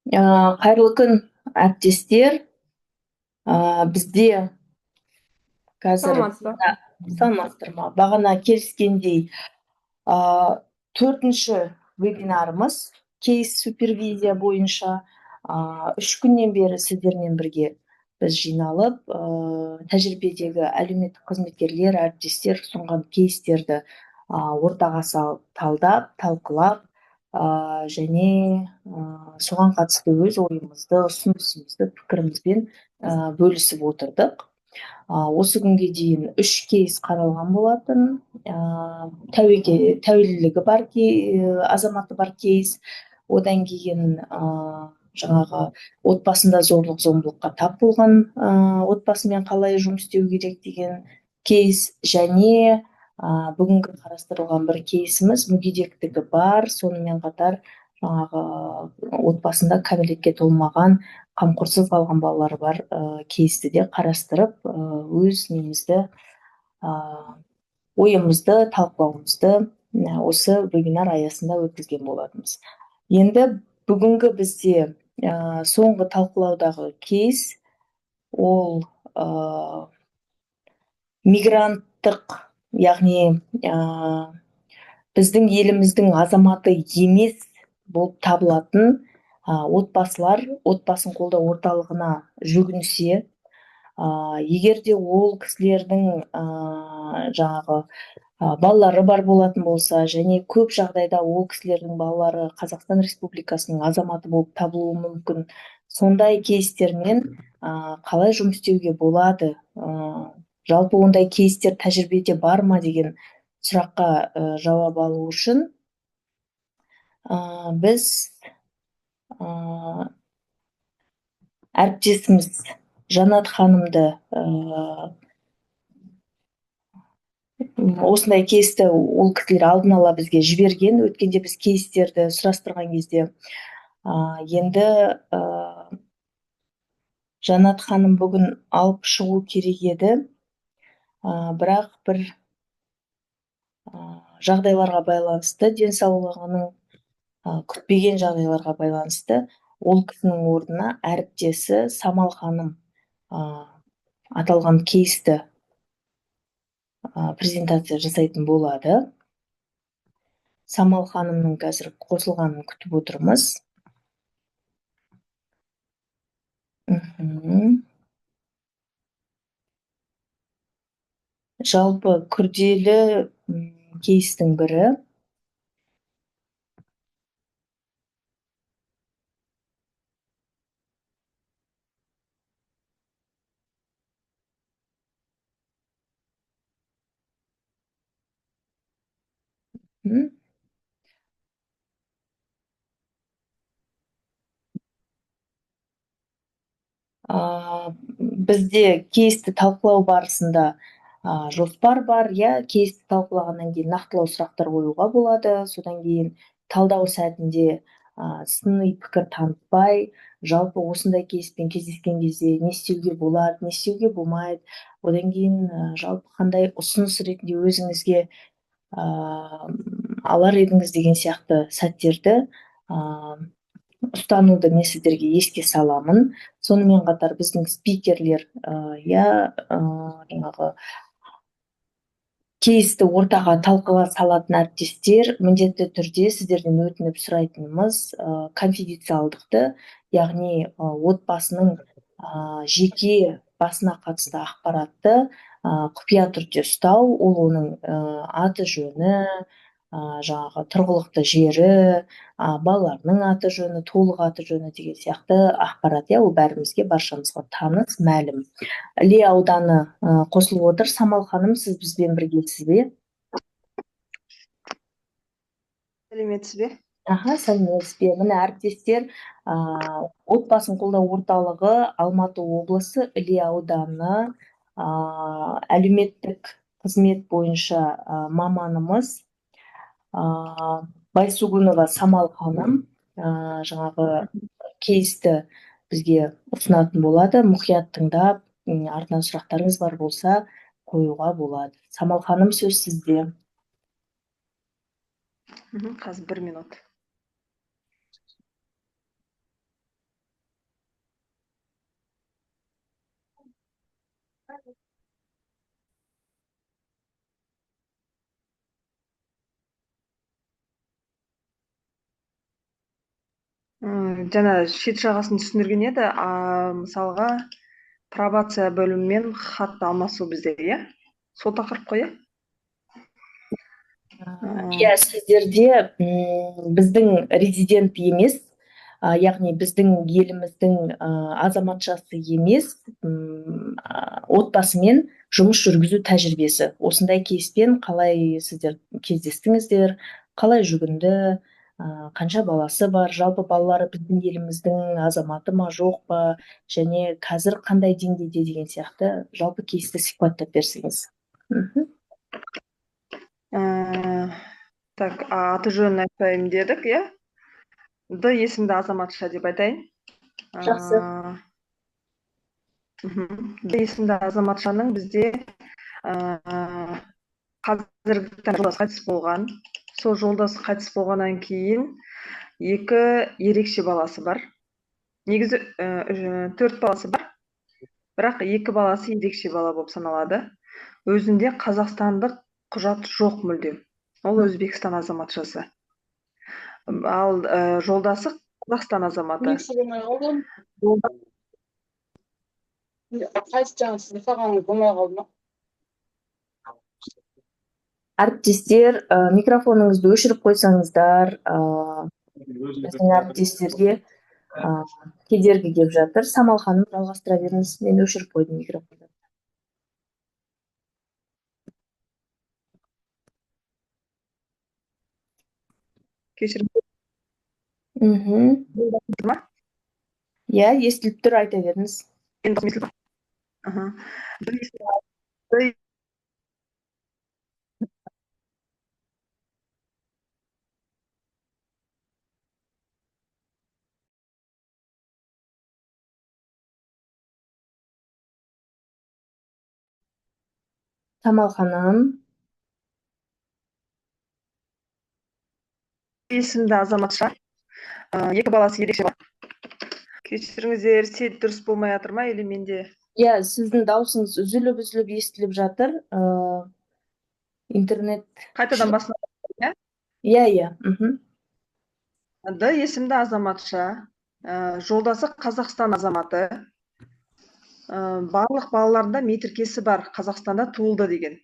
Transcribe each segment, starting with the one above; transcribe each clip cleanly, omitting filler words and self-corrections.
Қайырлы күн, әріптестер. Бізде қазір Саламатсыз ба? Саламатсыздар ма? Бағана келіскендей, төртінші вебинарымыз кейс супервизия бойынша 3 күннен бері сіздермен бірге біз жиналып, тәжірибедегі әлеуметтік қызметкерлер, әріптестер ұсынған кейстерді ортаға салып, талдап, талқылап, және соған қатысты өз ойымызды, ұсынысымызды, пікірімізбен бөлісіп отырдық. Осы күнге дейін 3 кейс қаралған болатын. Тәуелділігі бар, азаматы бар кейс, одан кейін жаңағы отбасында зорлық зомбылыққа тап болған отбасымен қалай жұмыс істеу керек деген кейс, және бүгінгі қарастырылған бір кейсіміз мүгедектігі бар, сонымен қатар жаңағы отбасында кәмелетке толмаған, қамқорсыз қалған балалары бар кейсті де қарастырып, өз немізді, ойымызды, талқылауымызды осы вебинар аясында өткізген болатынбыз. Енді бүгінгі бізде соңғы талқылаудағы кейс ол мигранттық, яғни біздің еліміздің азаматы емес болып табылатын отбасылар отбасын қолдау орталығына жүгінсе, егер де ол кісілердің жаңағы балалары бар болатын болса, және көп жағдайда ол кісілердің балалары Қазақстан Республикасының азаматы болып табылуы мүмкін, сондай кейстермен қалай жұмыс істеуге болады, жалпы ондай кейстер тәжірибеде бар ма деген сұраққа жауап алу үшін біз әріптесіміз Жанат ханымды, осындай кейсті ол кісілер алдын ала бізге жіберген, өткенде біз кейстерді сұрастырған кезде. Енді Жанат ханым бүгін алып шығу керек еді, бірақ бір жағдайларға байланысты, денсаулығының күтпеген жағдайларға байланысты ол кісінің орнына әріптесі Самал ханым аталған кейсті презентация жасайтын болады. Самал ханымның қазір қосылғанын күтіп отырмыз. Жалпы күрделі кейстің бірі. Бізде кейсті талқылау барысында жоспар бар, иә, кейсті талқылағаннан кейін нақтылау сұрақтар қоюға болады, содан кейін талдау сәтінде сыни пікір танытпай, жалпы осындай кейспен кездескен кезде не істеуге болады, не істеуге болмайды, одан кейін жалпы қандай ұсыныс ретінде өзіңізге алар едіңіз деген сияқты сәттерді ұстануды мен сіздерге еске саламын. Сонымен қатар біздің спикерлер, иә, жаңағы кейсті ортаға талқыға салатын әріптестер, міндетті түрде сіздерден өтініп сұрайтынымыз конфиденциалдықты, яғни отбасының жеке басына қатысты ақпаратты құпия түрде ұстау, ол оның аты жөні, жаңағы тұрғылықты жері, балаларының аты жөні, толық аты жөні деген сияқты ақпарат, иә, ол бәрімізге, баршамызға таныс, мәлім. Іле ауданы қосылып отыр. Самал ханым, сіз бізбен біргесіз бе? Сәлеметсіз бе? Аха, сәлеметсіз бе? Міне, әріптестер, отбасын қолдау орталығы Алматы облысы Іле ауданы әлеуметтік қызмет бойынша маманымыз Байсугунова Самал ханым жаңағы кейсті бізге ұсынатын болады. Мұқият тыңдап, артынан сұрақтарыңыз бар болса қоюға болады. Самал ханым, сөз сізде. Қазір 1 минут. Жаңа шет жағасын түсіндірген еді. Мысалға, пробация бөлімімен хат алмасу бізде, иә? Сол тақырып қой, иә? Иә, сіздерде біздің резидент емес, яғни біздің еліміздің азаматшасы емес, отбасымен жұмыс жүргізу тәжірибесі. Осындай кейспен қалай сіздер кездестіңіздер, қалай жүгінді, қанша баласы бар, жалпы балалары біздің еліміздің азаматы ма, жоқ па, және қазір қандай деңгейде деген сияқты жалпы кейсті сипаттап берсеңіз. Так, аты жөнін айтпаймын дедік, иә? Д есімді азаматша деп айтайын. Жақсы. Д есімді азаматшаның бізде қазіргі таңда жолдасы қайтыс болған. Сол жолдасы қайтыс болғаннан кейін екі ерекше баласы бар. Негізі төрт баласы бар, бірақ екі баласы ерекше бала болып саналады. Өзінде қазақстандық құжат жоқ мүлдем. Ол Өзбекстан азаматшасы. Ал жолдасы Қазақстан азаматы. Негізі болмай қалды. Қайсы жаңа сіз жасағаныңыз болмай қалды ма? Әріптестер, микрофоныңызды өшіріп қойсаңыздар, біздің әріптестерге кедергі келіп жатыр. Самал ханым, жалғастыра беріңіз, мен өшіріп қойдым микрофонды. Кешірім. Ма? Иә, естіліп тұр, айта беріңіз. Енді естіліп тұр. Аха. Самал ханым. Есімді азаматша. Екі баласы ерекше бала. Кешіріңіздер, сеть дұрыс болмай жатыр ма или менде? Иә, сіздің даусыңыз үзіліп-үзіліп естіліп жатыр. Интернет. Қайтадан басына, иә? Иә, иә. Д есімді азаматша, жолдасы Қазақстан азаматы. Барлық балаларында метрикесі бар, Қазақстанда туылды деген.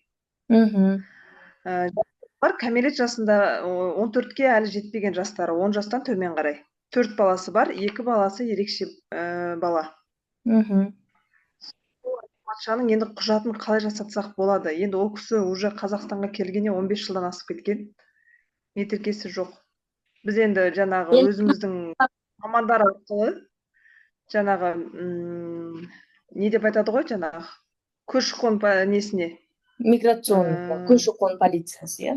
Бар кәмелет жасында, 14-ке әлі жетпеген жастары, 10 жастан төмен қарай. 4 баласы бар, 2 баласы ерекше бала. Патшаның енді құжатын қалай жасатсақ болады? Енді ол кісі уже Қазақстанға келгеніне 15 жылдан асып кеткен. Метрикесі жоқ. Біз енді жаңағы өзіміздің мамандар арқылы жаңағы, не деп айтады ғой, жаңағы көші-қон несіне? Миграционный, көші-қон полициясы, иә?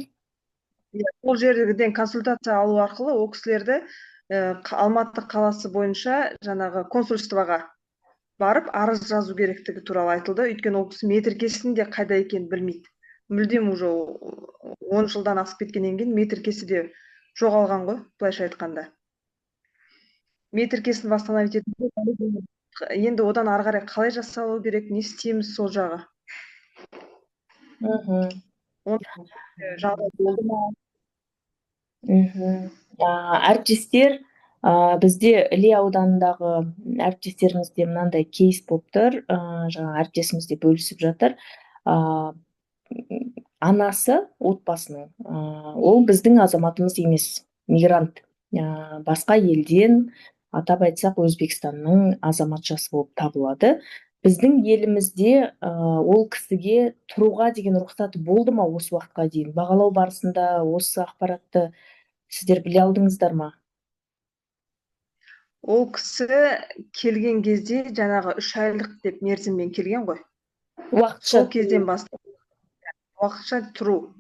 Иә, ол жерден консультация алу арқылы ол кісілерді, Алматы қаласы бойынша жаңағы консульствоға барып арыз жазу керектігі туралы айтылды. Өйткені ол кісі метрикесінің де қайда екенін білмейді. Мүлдем уже 10 жылдан асып кеткеннен кейін метрикесі де жоғалған ғой, былайша айтқанда. Метрикесін восстановить ету, енді одан ары қарай қалай жасалу керек, не істейміз сол жағы? Жағдай болды ма? Әріптестер, бізде Іле ауданындағы әріптестерімізде мынандай кейс болып тұр, жаңа әріптесіміз де бөлісіп жатыр. Анасы отбасының, ол біздің азаматымыз емес, мигрант. Басқа елден, атап айтсақ, Өзбекстанның азаматшасы болып табылады. Біздің елімізде, ол кісіге тұруға деген рұқсаты болды ма осы уақытқа дейін? Бағалау барысында осы ақпаратты сіздер біле алдыңыздар ма? Ол кісі келген кезде жаңағы 3 айлық деп мерзіммен келген ғой. Уақытша Сол кезден бастап уақытша тұру,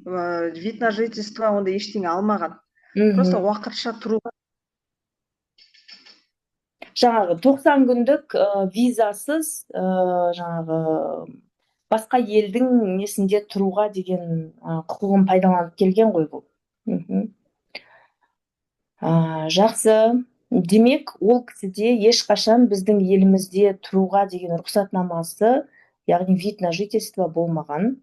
вид на жительство онда ештеңе алмаған. Просто уақытша тұруға. Жаңағы 90 күндік, визасыз, жаңағы басқа елдің несінде тұруға деген, құқығын пайдаланып келген ғой бұл. Жақсы. Демек, ол кісіде ешқашан біздің елімізде тұруға деген рұқсатнамасы, яғни вид на жительство болмаған.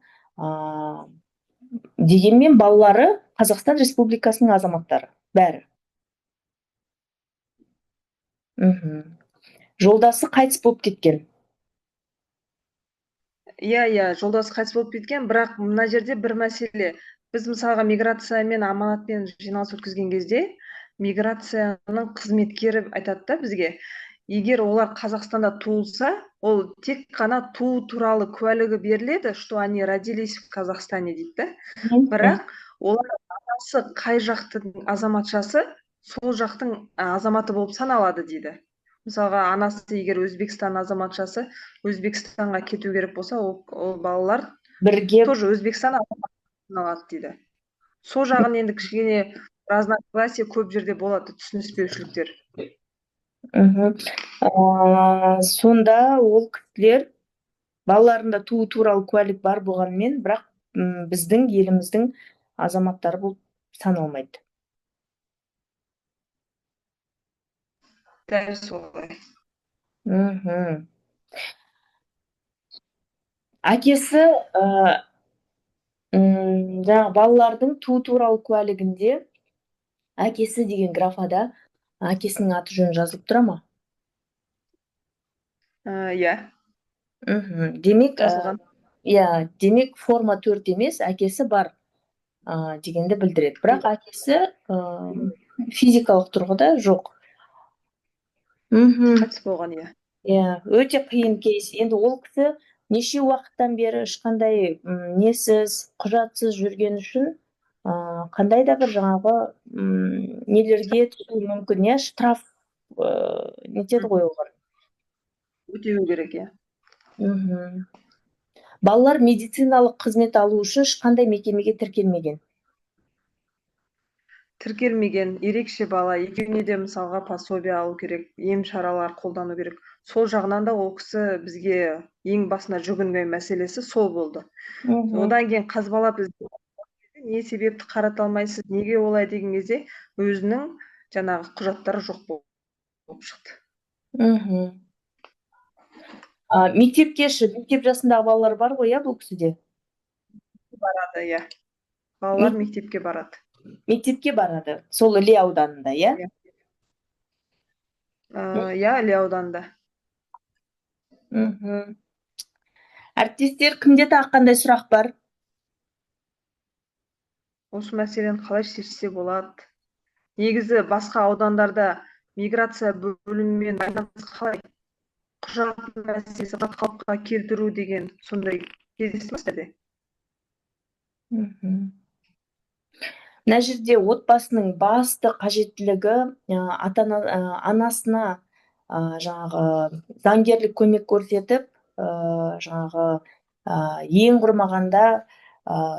Дегенмен балалары Қазақстан Республикасының азаматтары, бәрі. Мхм. Жолдасы қайтыс болып кеткен. Иә, жолдасы қайтыс болып кеткен, бірақ мына жерде бір мәселе. Біз мысалға миграциямен, аманатпен жиналыс өткізген кезде миграцияның қызметкері айтады да бізге, егер олар Қазақстанда туылса, ол тек қана туу туралы куәлігі беріледі, что они родились в Казахстане дейді да. Бірақ олар анасы қай жақтың азаматшасы, сол жақтың азаматы болып саналады дейді. Мысалға, анасы егер Өзбекстан азаматшасы, Өзбекстанға кету керек болса, ол балалар бірге тоже Өзбекстан азаматы саналады дейді. Сол жағын енді кішкене разногласие көп жерде болады, түсініспеушіліктер. Сонда ол кісілер балаларында туу туралы куәлік бар болғанымен, бірақ біздің еліміздің азаматтары болып саналмайды. Дәл солай. Әкесі, жаңағы балалардың туу туралы куәлігінде әкесі деген графада әкесінің аты жөні жазылып тұра ма? Иә. Демек, Жазылған. Иә, демек форма 4 емес, әкесі бар, дегенді білдіреді. Бірақ әкесі, физикалық тұрғыда жоқ. Қайтыс болған, иә. Иә, өте қиын кейс. Енді ол кісі неше уақыттан бері ешқандай, несіз, құжатсыз жүрген үшін, қандай да бір жаңағы, нелерге түсуі мүмкін, иә, штраф, нетеді ғой оған. Өтеу керек, иә. Балалар медициналық қызмет алу үшін ешқандай мекемеге тіркелмеген. Тіркелмеген, ерекше бала, екеуіне де мысалға пособие алу керек, ем шаралар қолдану керек. Сол жағынан да ол кісі бізге ең басына жүгінген мәселесі сол болды. Одан кейін қазбалап не себепті қарата алмайсыз, неге олай деген кезде өзінің жаңағы құжаттары жоқ болып шықты. Мектепке ше, мектеп жасындағы балалар бар ғой, иә, бұл кісіде? Барады, иә. Балалар мектепке барады. Мектепке барады. Сол Іле ауданында, иә? Иә. Иә, Іле ауданында. Әріптестер, кімде тағы қандай сұрақ бар? Осы мәселені қалай шешсе болады? Негізі басқа аудандарда миграция бөлімімен байланыс қалай? Құжат мәселесі, құжат қалыпқа келтіру деген сондай кездесті ме сіздерде? Мына жерде отбасының басты қажеттілігі, ата-ана, анасына, жаңағы заңгерлік көмек көрсетіп, жаңағы, ең құрмағанда,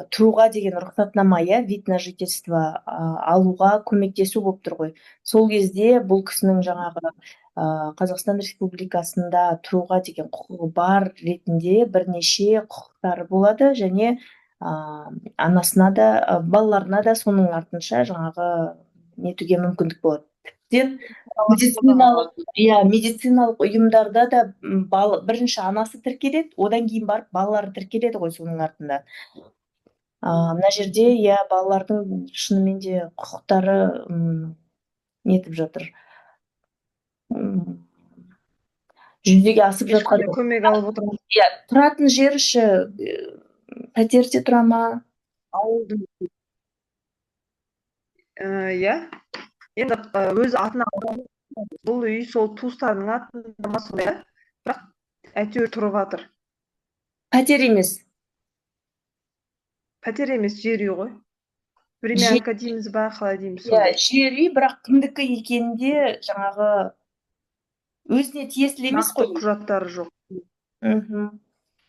тұруға деген рұқсатнама, иә, вид на жительство, алуға көмектесу болып тұр ғой. Сол кезде бұл кісінің жаңағы, Қазақстан Республикасында тұруға деген құқығы бар ретінде бірнеше құқықтары болады және, анасына да, балаларына да соның артынша жаңағы нетуге мүмкіндік болады. Тіптен медициналық ұйымдарда да, бірінші анасы тіркеледі, одан кейін барып балалары тіркеледі ғой соның артында. Мына жерде, иә, балалардың шынымен де құқықтары, нетіп жатыр. Жүзеге асып жатқан Ешқандай көмек алып отырмыз. Иә, тұратын жері ше, пәтерде тұра ма? Ауылдың. Иә. Енді, өз атына бұл үй сол туыстарының атында ма сондай, да? Бірақ әйтеуір тұрып жатыр. Пәтер емес. Пәтер емес, жер үй ғой. Времянка дейміз ба, қалай дейміз Иә, сондай. жер үй, бірақ кімдікі екенінде жаңағы өзіне тиесілі емес Нақты қой. құжаттары жоқ.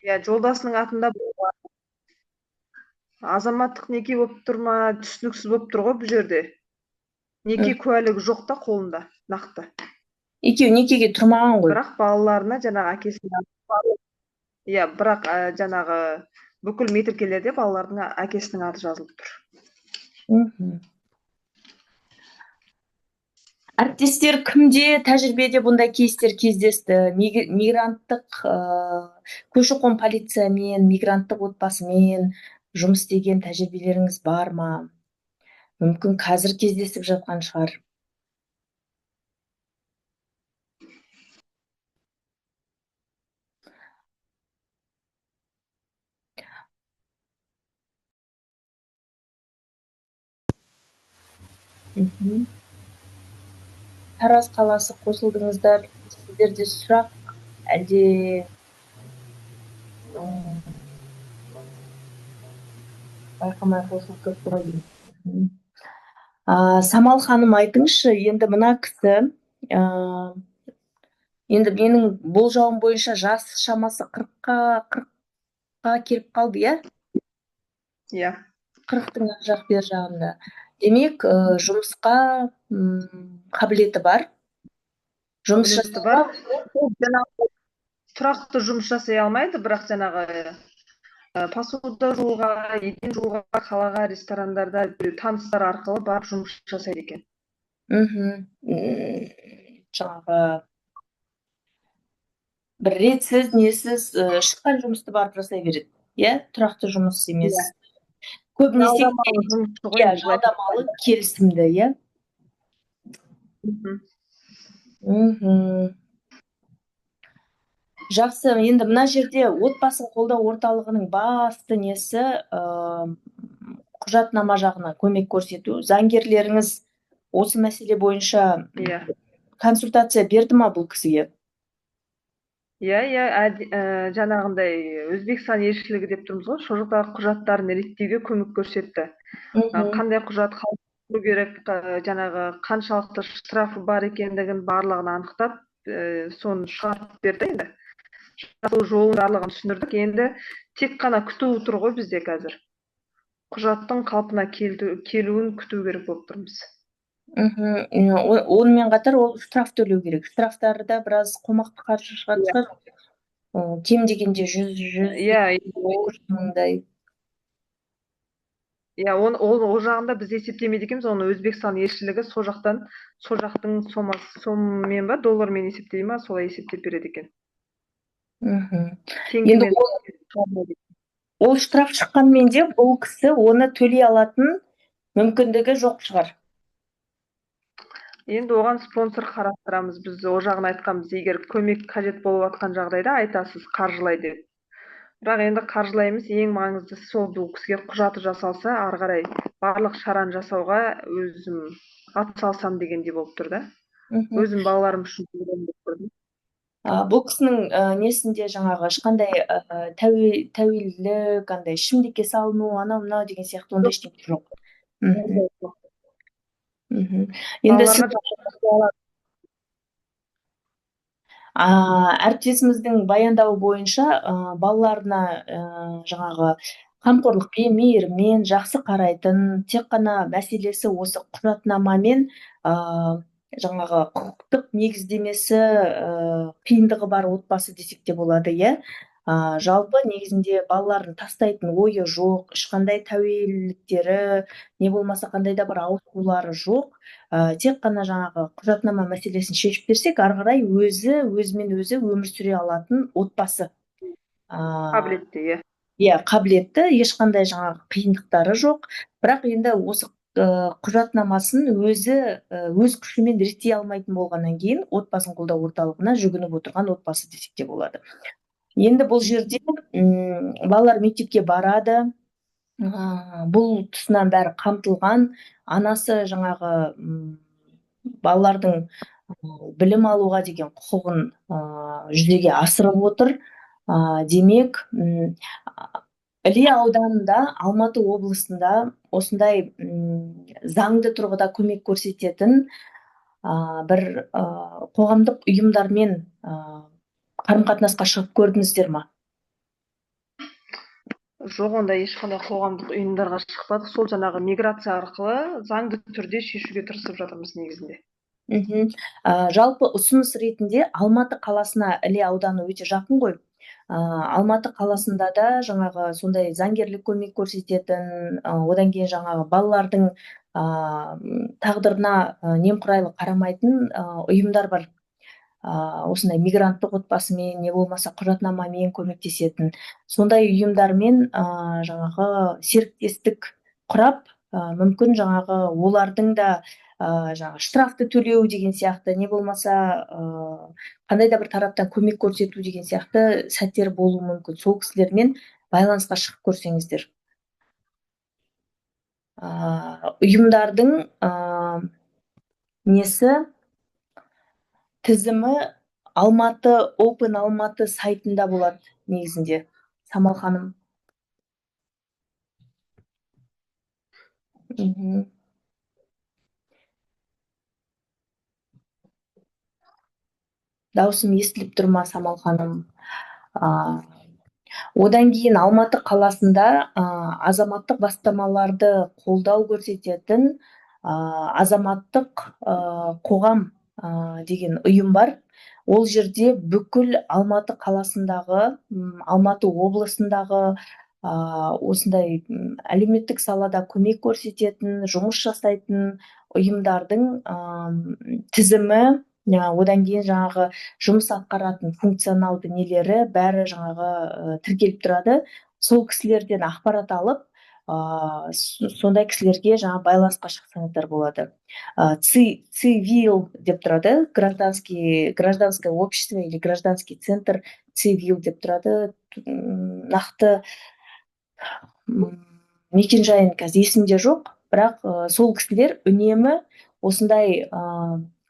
Иә, жолдасының атында болған. Азаматтық неке болып тұр ма, түсініксіз болып тұр ғой бұл жерде. Неке куәлігі жоқ та қолында, нақты. Екеуі некеге тұрмаған ғой. Бірақ балаларына жаңағы әкесінің аты, иә, бірақ, жаңағы бүкіл метрикелерде балалардың әкесінің аты жазылып тұр. Әріптестер, кімде тәжірибеде бұндай кейстер кездесті? Мигранттық, көші-қон полициямен, мигранттық отбасымен жұмыс істеген тәжірибелеріңіз бар ма? Мүмкін қазір кездесіп жатқан шығар. Тараз қаласы, қосылдыңыздар. Сіздерде сұрақ әлде байқамай қосылып кетті ғой деймін. Самал ханым, айтыңызшы, енді мына кісі, енді менің болжауым бойынша, жас шамасы 40-қа келіп қалды, иә? Иә. 40-тың ар жақ бер жағында. Демек, жұмысқа қабілеті бар. Жұмыс Қабілеті жасауға бар. Ол жаңағы тұрақты жұмыс жасай алмайды, бірақ жаңағы посуда жууға, еден жууға, қалаға, ресторандарда біреу таныстар арқылы барып жұмыс жасайды екен. Жаңағы бір ретсіз, несіз, шыққан жұмысты барып жасай береді, иә, тұрақты жұмыс емес. Көбінесе Жалдамалы жұмысшы ғой иә, енді былай. Жалдамалы, келісімді, иә. Мхм. Жақсы, енді мына жерде отбасын қолдау орталығының басты несі, құжатнама жағынан көмек көрсету. Заңгерлеріңіз осы мәселе бойынша консультация берді ма бұл кісіге? Иә, жаңағындай Өзбекстан елшілігі деп тұрмыз ғой, сол жақтағы құжаттарын реттеуге көмек көрсетті. Қандай құжат қалыптастыру керек, жаңағы қаншалықты штрафы бар екендігін барлығын анықтап, соны шығарып берді енді. Жасау жолын барлығын түсіндірдік. Енді тек қана күту тұр ғой бізде қазір. Құжаттың қалпына келуін күту керек болып тұрмыз. Онымен қатар ол штраф төлеу керек. Штрафтары да біраз қомақты қаржы шығатын шығар. Кем дегенде жүз мыңдай. Иә, оны, ол жағында біз есептемейді екенбіз, оны Өзбекстан елшілігі сол жақтан, сол жақтың сомасы, соммен ба, доллармен есептей ма, солай есептеп береді екен. Енді Теңгемен. ол штраф шыққанмен де бұл кісі оны төлей алатын мүмкіндігі жоқ шығар. Енді оған спонсор қарастырамыз. Біз ол жағын айтқанбыз, егер көмек қажет болып жатқан жағдайда айтасыз қаржылай деп. Бірақ енді қаржылай емес, ең маңыздысы сол бұл кісіге құжаты жасалса, ары қарай барлық шараны жасауға өзім атсалысам дегендей болып тұр да. Өзім балаларым үшін деп тұрдым. Бұл кісінің несінде жаңағы ешқандай тәуелділік, андай ішімдікке салыну, анау мынау деген сияқты ондай ештеңе жоқ. Енді сіз Балаларға әріптесіміздің баяндауы бойынша, балаларына жаңағы қамқорлықпен, мейіріммен жақсы қарайтын, тек қана мәселесі осы құжатнамамен, жаңағы құқықтық негіздемесі қиындығы бар отбасы десек те болады, иә. Жалпы негізінде балаларын тастайтын ойы жоқ, ешқандай тәуелділіктері, не болмаса қандай да бір ауытқулары жоқ. Тек қана жаңағы құжатнама мәселесін шешіп берсек, ары қарай өзі өзімен өзі өмір сүре алатын отбасы. Қабілетті, иә. Иә, қабілетті, ешқандай жаңағы қиындықтары жоқ. Бірақ енді осы құжатнамасын өзі өз күшімен реттей алмайтын болғаннан кейін отбасын қолдау орталығына жүгініп отырған отбасы десек те болады. Енді бұл жерде балалар мектепке барады, бұл тұсынан бәрі қамтылған. Анасы жаңағы балалардың білім алуға деген құқығын жүзеге асырып отыр. Демек, Іле ауданында, Алматы облысында осындай заңды тұрғыда көмек көрсететін бір қоғамдық ұйымдармен қарым-қатынасқа шығып көрдіңіздер ма? Жоқ, ондай ешқандай қоғамдық ұйымдарға шықпадық. Сол жаңағы миграция арқылы заңды түрде шешуге тырысып жатырмыз негізінде. Жалпы ұсыныс ретінде Алматы қаласына Іле ауданы өте жақын ғой. Алматы қаласында да жаңағы сондай заңгерлік көмек көрсететін, одан кейін жаңағы балалардың тағдырына немқұрайлы қарамайтын ұйымдар бар. Осындай мигранттық отбасымен, не болмаса құжатнамамен көмектесетін сондай ұйымдармен жаңағы серіктестік құрап, мүмкін жаңағы олардың да жаңағы штрафты төлеу деген сияқты, не болмаса қандай да бір тараптан көмек көрсету деген сияқты сәттер болуы мүмкін. Сол кісілермен байланысқа шығып көрсеңіздер. Ұйымдардың несі, тізімі Алматы, Open Алматы сайтында болады негізінде, Самал ханым. Даусым естіліп тұр ма, Самал ханым? Одан кейін Алматы қаласында азаматтық бастамаларды қолдау көрсететін азаматтық қоғам деген ұйым бар. Ол жерде бүкіл Алматы қаласындағы, Алматы облысындағы осындай әлеуметтік салада көмек көрсететін, жұмыс жасайтын ұйымдардың тізімі, одан кейін жаңағы жұмыс атқаратын функционалды нелері бәрі жаңағы тіркеліп тұрады. Сол кісілерден ақпарат алып, сондай кісілерге жаңа байланысқа шықсаңыздар болады. Цивил деп тұрады, гражданское общество или гражданский центр Цивил деп тұрады. Нақты мекенжайын қазір есімде жоқ, бірақ сол кісілер үнемі осындай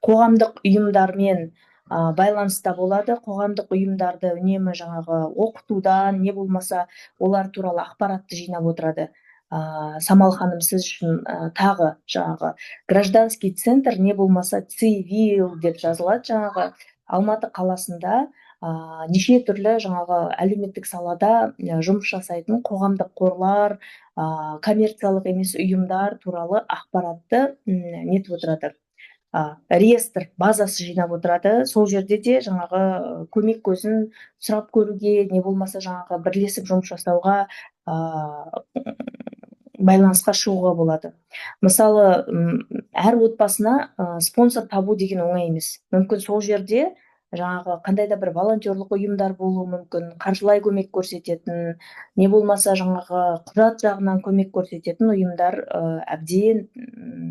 қоғамдық ұйымдармен байланыста болады. Қоғамдық ұйымдарды үнемі жаңағы оқытудан, не болмаса олар туралы ақпаратты жинап отырады. Самал ханым, сіз үшін тағы жаңағы гражданский центр, не болмаса Цивил деп жазылады. Жаңағы Алматы қаласында неше түрлі жаңағы әлеуметтік салада жұмыс жасайтын қоғамдық қорлар, коммерциялық емес ұйымдар туралы ақпаратты нетіп отырады, реестр базасы жинап отырады. Сол жерде де жаңағы көмек көзін сұрап көруге, не болмаса жаңағы бірлесіп жұмыс жасауға, байланысқа шығуға болады. Мысалы, әр отбасына спонсор табу деген оңай емес. Мүмкін, сол жерде жаңағы қандай да бір волонтерлық ұйымдар болуы мүмкін, қаржылай көмек көрсететін, не болмаса жаңағы құжат жағынан көмек көрсететін ұйымдар әбден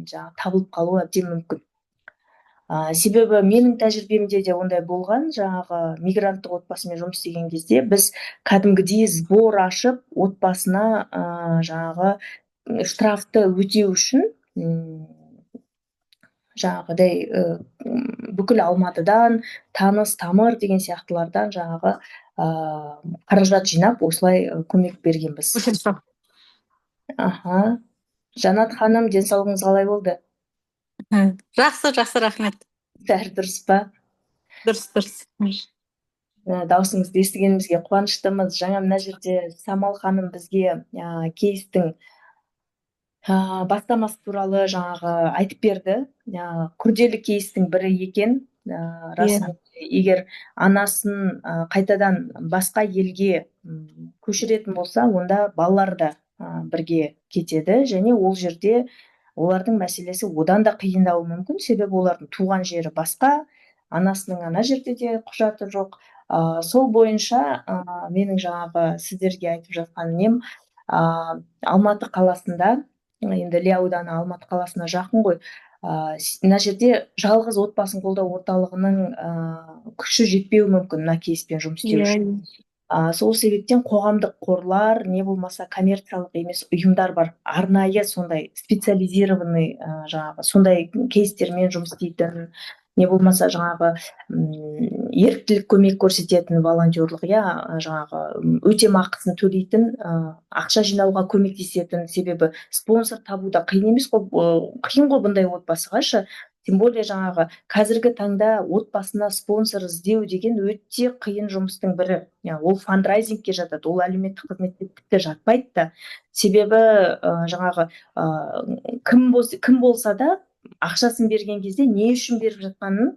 жаңағы табылып қалуы әбден мүмкін. Себебі менің тәжірибемде де ондай болған. Жаңағы мигранттық отбасымен жұмыс істеген кезде біз кәдімгідей сбор ашып, отбасына жаңағы штрафты өтеу үшін жаңағыдай бүкіл Алматыдан таныс тамыр деген сияқтылардан жаңағы қаражат жинап, осылай көмек бергенбіз. Аха, Жанат ханым, денсаулығыңыз қалай болды? Жақсы, жақсы, рахмет. Бәрі дұрыс па? Дұрыс, дұрыс. Даусыңызды естігенімізге қуаныштымыз. Жаңа мына жерде Самал ханым бізге кейстің бастамасы туралы жаңағы айтып берді. Күрделі кейстің бірі екен. Расымен, егер анасын қайтадан басқа елге көшіретін болса, онда балалар да бірге кетеді және ол жерде олардың мәселесі одан да қиындауы мүмкін, себебі олардың туған жері басқа, анасының ана жерде де құжаты жоқ. Сол бойынша менің жаңағы сіздерге айтып жатқан нем, Алматы қаласында, енді Іле ауданы Алматы қаласына жақын ғой, мына жерде жалғыз отбасын қолдау орталығының күші жетпеуі мүмкін мына кейспен жұмыс істеу үшін. Сол себептен қоғамдық қорлар, не болмаса коммерциялық емес ұйымдар бар, арнайы сондай специализированный, жаңағы сондай кейстермен жұмыс істейтін, не болмаса жаңағы еріктілік көмек көрсететін, волонтерлық, иә, жаңағы өтемақысын төлейтін, ақша жинауға көмектесетін. Себебі спонсор табу да қиын емес қой, қиын ғой бұндай отбасыға шы. Тем более жаңағы қазіргі таңда отбасына спонсор іздеу деген өте қиын жұмыстың бірі. Ол фандрайзингке жатады, ол әлеуметтік қызметке тіпті жатпайды да. Себебі жаңағы кім болса да ақшасын берген кезде не үшін беріп жатқанын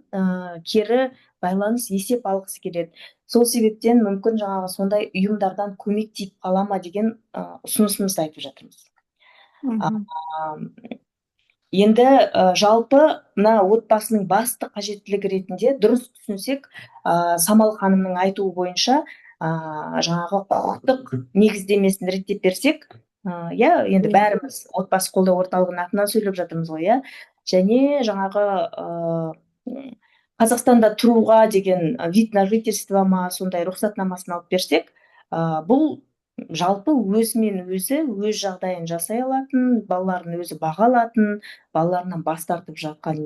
кері байланыс, есеп алғысы келеді. Сол себептен мүмкін жаңағы сондай ұйымдардан көмек тиіп қала ма деген ұсынысымызды айтып жатырмыз. Енді жалпы мына отбасының басты қажеттілігі ретінде дұрыс түсінсек, Самал ханымның айтуы бойынша, жаңағы құқықтық негіздемесін реттеп берсек, иә, енді бәріміз отбасы қолдау орталығының атынан сөйлеп жатырмыз ғой, иә, және жаңағы Қазақстанда тұруға деген вид на жительство ма, сондай рұқсатнамасын алып берсек, бұл Жалпы өзімен өзі өз жағдайын жасай алатын, балаларын өзі баға алатын, балаларынан бас тартып жатқан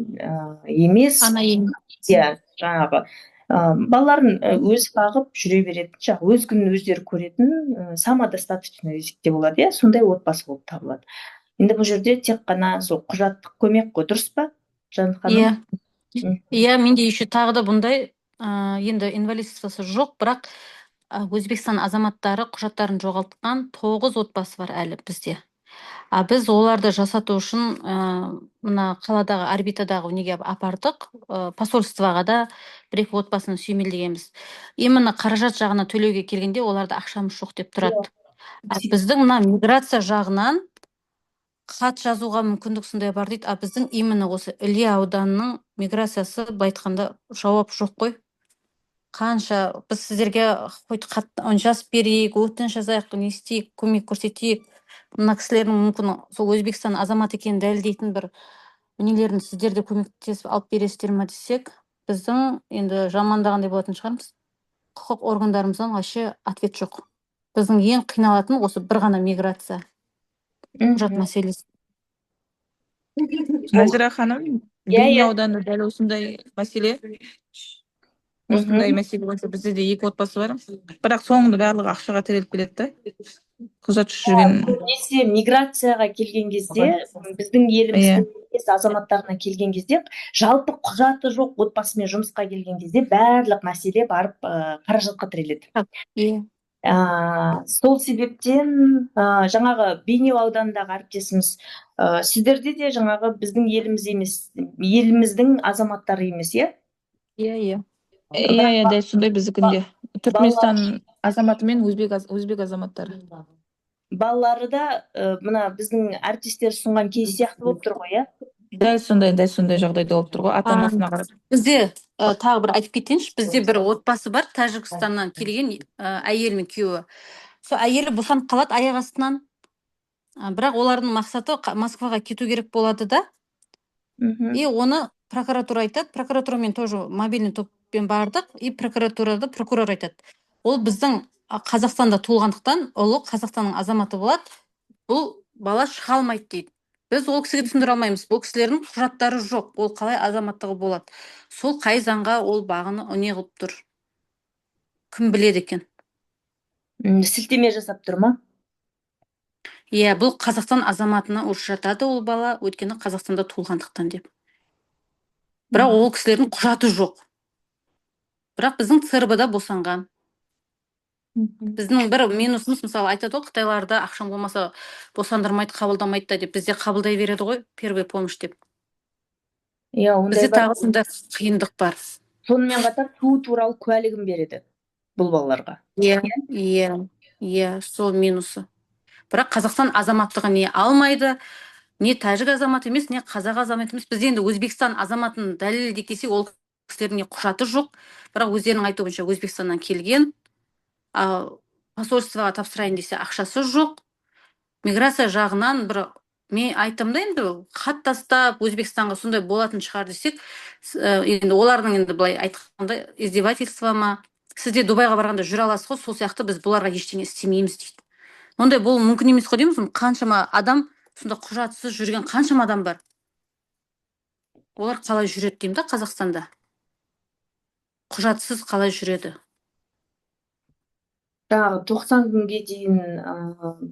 емес. Ана. Иә, жаңағы балаларын өзі бағып жүре беретін, жаңағы өз күнін өздері көретін, самодостаточный десек те болады, иә, сондай отбасы болып табылады. Енді бұл жерде тек қана сол құжаттық көмек қой, дұрыс па, Жанат ханым? Иә. Иә, менде еще тағы да бұндай, енді инвалидствосы жоқ, бірақ Өзбекстан азаматтары құжаттарын жоғалтқан тоғыз отбасы бар әлі бізде. А біз оларды жасату үшін мына қаладағы орбитадағы неге апардық, посольствоға да бір екі отбасын сүйемелдегенбіз. Именно қаражат жағына төлеуге келгенде, оларда ақшамыз жоқ деп тұрады. А біздің мына миграция жағынан хат жазуға мүмкіндік сондай бар дейді. А біздің именно осы Іле ауданының миграциясы, былай айтқанда, жауап жоқ қой. Қанша біз сіздерге хоть хат жазып берейік, өтініш жазайық, не істейік, көмек көрсетейік, мына кісілердің мүмкін сол Өзбекстан азаматы екенін дәлелдейтін бір нелерін сіздер де көмектесіп алып бересіздер ма десек, біздің енді жамандағандай болатын шығармыз, құқық органдарымыздан вообще ответ жоқ. Біздің ең қиналатын осы бір ғана миграция, құжат мәселесі. Назира ханым, Иә, Бейнеу иә. ауданында дәл осындай мәселе. Осындай мәселе бойынша бізде де екі отбасы бар. Бірақ соңында барлығы ақшаға тіреліп келеді да. Құжатсыз жүрген. Көбінесе миграцияға келген кезде, біздің еліміздің емес азаматтарына келген кезде, жалпы құжаты жоқ отбасымен жұмысқа келген кезде барлық мәселе барып қаражатқа тіреледі. Сол себептен жаңағы Бейнеу ауданындағы әріптесіміз, сіздерде де жаңағы біздің еліміз емес, еліміздің азаматтары емес, иә? Иә. Иә, дәл сондай біздікінде. Түркменстан азаматы мен өзбек азаматтары. Балалары да мына біздің әріптестер ұсынған кейс сияқты болып тұр ғой, иә? Дәл сондай жағдайда болып тұр ғой, ата анасына қарап. Бізде тағы бір айтып кетейінші, бізде бір отбасы бар, Тәжікстаннан келген, әйелі мен күйеуі. Сол әйелі босанып қалады аяқ астынан. Бірақ олардың мақсаты Москваға кету керек болады да. И оны прокуратура айтады, прокуратурамен тоже мобильный топпен бардық, и прокуратурада прокурор айтады: ол біздің Қазақстанда туылғандықтан, ұлы Қазақстанның азаматы болады, бұл бала шыға алмайды дейді. Біз ол кісіге түсіндіре алмаймыз, бұл кісілердің құжаттары жоқ, ол қалай азаматтығы болады? Сол қай заңға ол бағыны не қылып тұр, кім біледі екен? Сілтеме жасап тұр ма? Иә, бұл Қазақстан азаматына уже жатады ол бала, өйткені Қазақстанда туылғандықтан деп. Бірақ ол кісілердің құжаты жоқ, бірақ біздің ЦРБ да босанған. Біздің бір минусымыз, мысалы, айтады ғой, қытайларда ақшаң болмаса босандырмайды, қабылдамайды да деп, бізде қабылдай береді ғой первый помощь деп. Иә, ондай Бізде бар. тағы сондай қиындық бар. Сонымен қатар туу туралы куәлігін береді бұл балаларға. Иә, сол минусы. Бірақ Қазақстан азаматтығын не алмайды, не тәжік азаматы емес, не қазақ азаматы емес. Бізде енді Өзбекстан азаматын дәлелдейік десек, ол кісілердің не құжаты жоқ, бірақ өздерінің айтуы бойынша Өзбекстаннан келген. Ал посольствоға тапсырайын десе, ақшасы жоқ. Миграция жағынан бір мен айттым да, енді хат тастап Өзбекстанға, сондай болатын шығар десек, енді олардың енді былай айтқанда издевательство ма, сізде Дубайға барғанда жүре аласыз ғой, сол сияқты біз бұларға ештеңе істемейміз дейді. Ондай болуы мүмкін емес қой дейміз. Қаншама адам сонда құжатсыз жүрген, қаншама адам бар, олар қалай жүреді деймін да. Қазақстанда құжатсыз қалай жүреді? Жаңағы 90 күнге дейін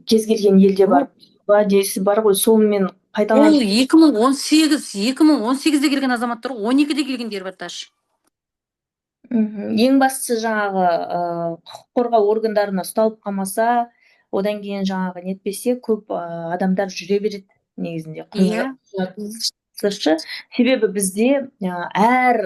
кез келген елде барып уәдесі бар ғой, сонымен Ол пайдаланып. 2018, 2018-де келген азаматтар ғой, 12-де келгендер бар даже. Ең бастысы, жаңағы құқық қорғау органдарына ұсталып қалмаса, одан кейін жаңағы нетпесе, көп адамдар жүре береді негізінде құжатсыз. Себебі бізде әр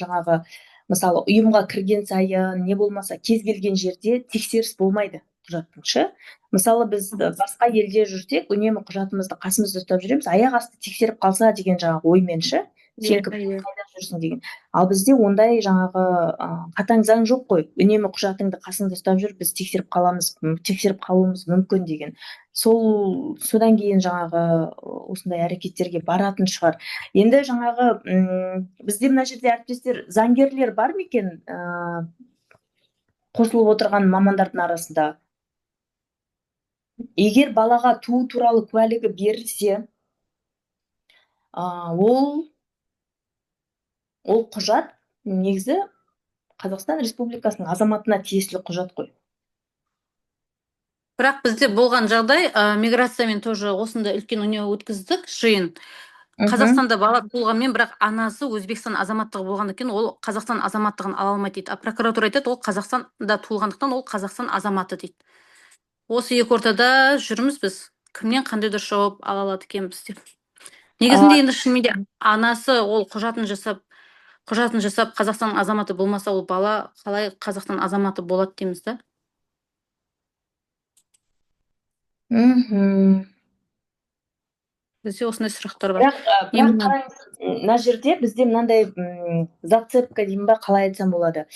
жаңағы, мысалы, ұйымға кірген сайын, не болмаса кез келген жерде тексеріс болмайды құжаттың ше. Мысалы, біз басқа елде жүрсек, үнемі құжатымызды қасымызда ұстап жүреміз, аяқ асты тексеріп қалса деген жаңағы оймен ше, сен кім, қайда жүрсің деген. Ал бізде ондай жаңағы қатаң заң жоқ қой, үнемі құжатыңды қасыңда ұстап жүр, біз тексеріп қаламыз, тексеріп қалуымыз мүмкін деген. Сол содан кейін жаңағы осындай әрекеттерге баратын шығар. Енді жаңағы бізде мына жерде, әріптестер, заңгерлер бар ма екен, қосылып отырған мамандардың арасында? Егер балаға туу туралы куәлігі берілсе, ол құжат негізі Қазақстан Республикасының азаматына тиесілі құжат қой. Бірақ бізде болған жағдай, миграциямен тоже осындай үлкен не өткіздік, жиын. Қазақстанда бала туылғанмен, бірақ анасы Өзбекстан азаматтығы болғаннан кейін, ол Қазақстан азаматтығын ала алмайды дейді. А прокуратура айтады, ол Қазақстанда туылғандықтан, ол Қазақстан азаматы дейді. Осы екі ортада жүрміз біз, кімнен қандай дұрыс жауап ала алады екенбіз деп. Негізінде енді шынымен де анасы ол құжатын жасап Қазақстан азаматы болмаса, ол бала қалай Қазақстан азаматы болады дейміз да. Бізде осындай сұрақтар бар. Бірақ Именно. қараңыз, мына жерде бізде мынандай зацепка деймін ба, қалай айтсам болады,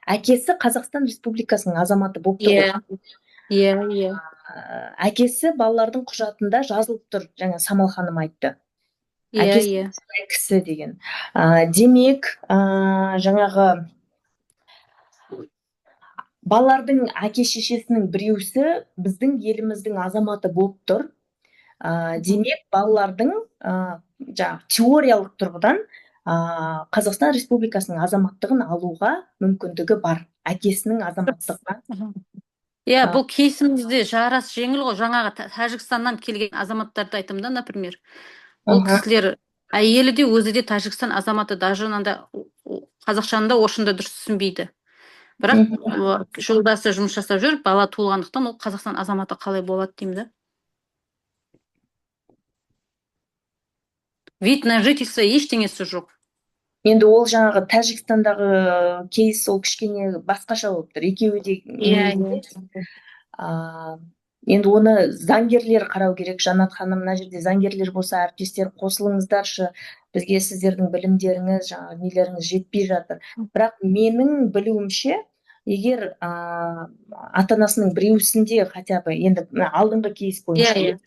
әкесі Қазақстан Республикасының азаматы болып тұр ғой. Иә иә Әкесі балалардың құжатында жазылып тұр, жаңа Самал ханым айтты. Әкесі осындай кісі деген. Демек, жаңағы балалардың әке шешесінің біреусі біздің еліміздің азаматы болып тұр. Демек, балалардың жаңағы теориялық тұрғыдан Қазақстан Республикасының азаматтығын алуға мүмкіндігі бар, әкесінің азаматтығына. Иә, бұл кейсімізде жарасы жеңіл ғой. Жаңағы Тәжікстаннан келген азаматтарды айтамын да, например. Ол кісілер әйелі де, өзі де Тәжікстан азаматы, даже мынандай қазақшаны да, орысшаны да дұрыс түсінбейді. Бірақ жолдасы жұмыс жасап жүр, бала туылғандықтан, ол Қазақстан азаматы қалай болады деймін да. Вид на жительство, ештеңесі жоқ. Енді ол жаңағы Тәжікстандағы кейс, ол кішкене басқаша болып тұр. Екеуі де негізінде, енді оны заңгерлер қарау керек. Жанат ханым, мына жерде заңгерлер болса, әріптестер, қосылыңыздаршы. Бізге сіздердің білімдеріңіз, жаңағы нелеріңіз жетпей жатыр. Бірақ менің білуімше, егер ата-анасының біреусінде хотя бы, енді мына алдыңғы кейс бойынша,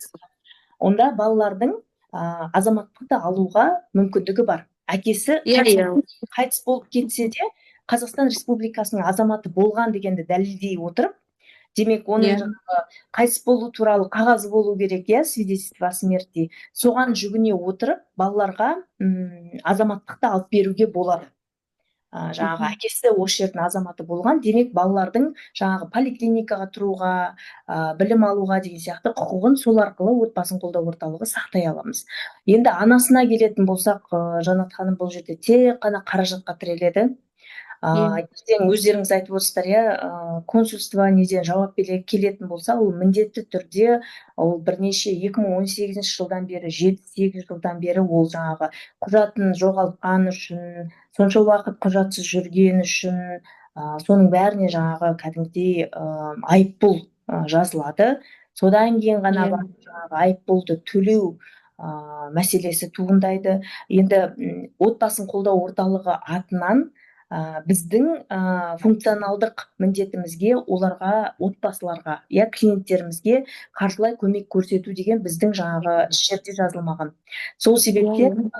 онда балалардың азаматтықты алуға мүмкіндігі бар. Әкесі қайтыс болып кетсе де, Қазақстан Республикасының азаматы болған дегенді дәлелдей отырып, демек, оның жаңағы қайтыс болу туралы қағазы болу керек, иә, свидетельство о смерти. Соған жүгіне отырып, балаларға азаматтықты алып беруге болады. Жаңағы әкесі осы жердің азаматы болған, демек, балалардың жаңағы поликлиникаға тұруға, білім алуға деген сияқты құқығын сол арқылы отбасын қолдау орталығы сақтай аламыз. Енді анасына келетін болсақ, Жанат ханым, бұл жерде тек қана қаражатқа тіреледі. Ертең өздеріңіз айтып отырсыздар, иә, консульство неден жауап бере келетін болса, ол міндетті түрде ол бірнеше 2018 жылдан бері, 7-8 жылдан бері ол жаңағы құжатын жоғалтқан үшін, сонша уақыт құжатсыз жүрген үшін, соның бәріне жаңағы кәдімгідей айыппұл жазылады. Содан кейін ғана барып жаңағы айыппұлды төлеу мәселесі туындайды. Енді отбасын қолдау орталығы атынан біздің функционалдық міндетімізге оларға, отбасыларға, иә, клиенттерімізге қаржылай көмек көрсету деген біздің жаңағы іс жерде жазылмаған. Сол себептен,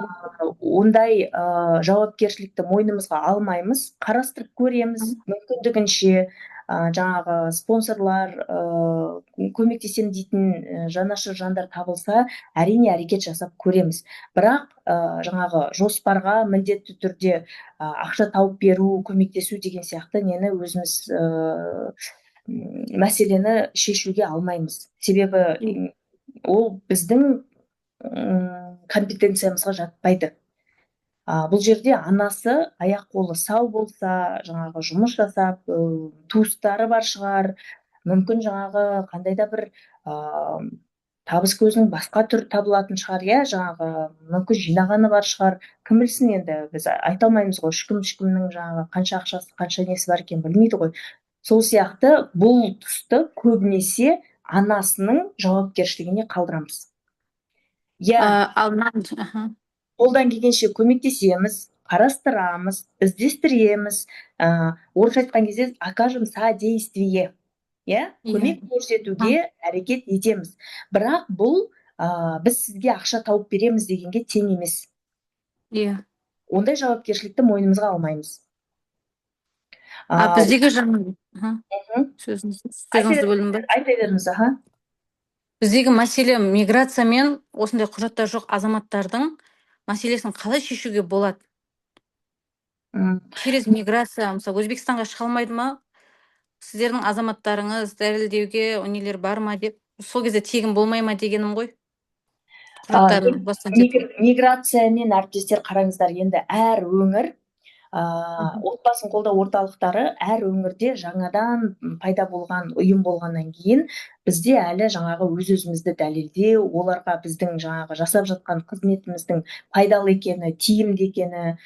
ондай жауапкершілікті мойнымызға алмаймыз, қарастырып көреміз, мүмкіндігінше, жаңағы спонсорлар, көмектесем дейтін жанашыр жандар табылса, әрине әрекет жасап көреміз. Бірақ жаңағы жоспарға міндетті түрде ақша тауып беру, көмектесу деген сияқты нені өзіміз мәселені шешуге алмаймыз. Себебі ол біздің компетенциямызға жатпайды. Бұл жерде анасы аяқ қолы сау болса, жаңағы жұмыс жасап, туыстары бар шығар, мүмкін жаңағы қандай да бір табыс көзінің басқа түрі табылатын шығар, иә, жаңағы мүмкін жинағаны бар шығар, кім білсін енді, біз айта алмаймыз ғой, ешкім ешкімнің жаңағы қанша ақшасы, қанша несі бар екенін білмейді ғой. Сол сияқты бұл тұсты көбінесе анасының жауапкершілігіне қалдырамыз. Иә, Ал мына. Қолдан келгенше көмектесеміз, қарастырамыз, іздестіреміз, орысша айтқан кезде окажем содействие, иә, көмек көрсетуге әрекет етеміз. Бірақ бұл біз сізге ақша тауып береміз дегенге тең емес. Ондай жауапкершілікті мойнымызға алмаймыз. А біздегі жаңа, сөзіңізді бөлдім бе? Айта беріңіз, аха. Біздегі мәселе миграция мен осындай құжаттар жоқ азаматтардың мәселесін қалай шешуге болады? Через миграция, мысалы, Өзбекстанға шыға алмайды ма? Сіздердің азаматтарыңыз дәлелдеуге нелер бар ма деп, сол кезде тегін болмай ма дегенім ғой. Құжаттарын бастан Миграциямен, әріптестер, қараңыздар, енді әр өңір, отбасын қолдау орталықтары әр өңірде жаңадан пайда болған ұйым болғаннан кейін, бізде әлі жаңағы өз өзімізді дәлелдеу, оларға біздің жаңағы жасап жатқан қызметіміздің пайдалы екені, тиімді екені,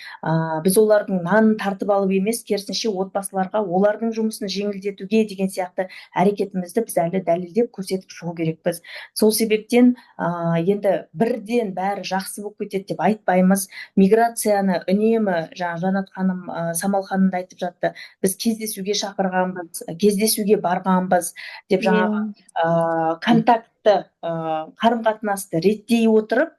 біз олардың нанын тартып алып емес, керісінше отбасыларға олардың жұмысын жеңілдетуге деген сияқты әрекетімізді біз әлі дәлелдеп, көрсетіп шығу керекпіз. Сол себептен енді бірден бәрі жақсы болып кетеді деп айтпаймыз. Миграцияны үнемі, жаңа Жанат ханым, Самал ханым да айтып жатты, біз кездесуге шақырғанбыз, кездесуге барғанбыз деп, жаңағы контактты, қарым қатынасты реттей отырып,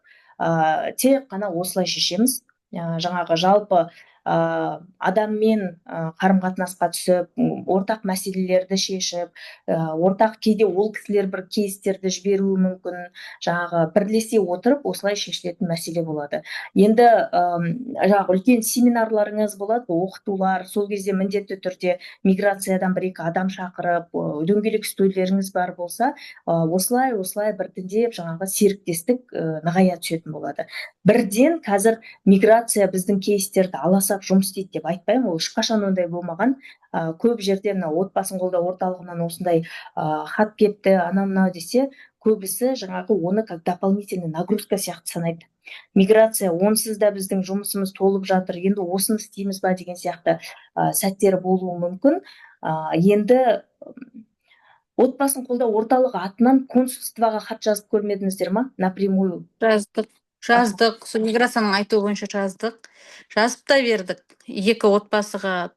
тек қана осылай шешеміз. Жаңағы жалпы адаммен қарым қатынасқа түсіп, ортақ мәселелерді шешіп, ортақ кейде ол кісілер бір кейстерді жіберуі мүмкін, жаңағы бірлесе отырып осылай шешілетін мәселе болады. Енді жаңағы үлкен семинарларыңыз болады, оқытулар, сол кезде міндетті түрде миграциядан бір екі адам шақырып, дөңгелек үстелдеріңіз бар болса, осылай осылай біртіндеп жаңағы серіктестік нығая түсетін болады. Бірден қазір миграция біздің кейстерді ала сап жұмыс істейді деп айтпаймын, ол ешқашан ондай болмаған. Көп жерде мына отбасын қолдау орталығынан осындай хат кетті, анау мынау десе, көбісі жаңағы оны как дополнительный нагрузка сияқты санайды. Миграция онсыз да біздің жұмысымыз толып жатыр, енді осыны істейміз ба деген сияқты сәттер болуы мүмкін. Енді отбасын қолдау орталығы атынан консульствоға хат жазып көрмедіңіздер ма напрямую? Жаздық, жаздық, сол миграцияның айтуы бойынша жаздық, жазып та бердік. Екі отбасыға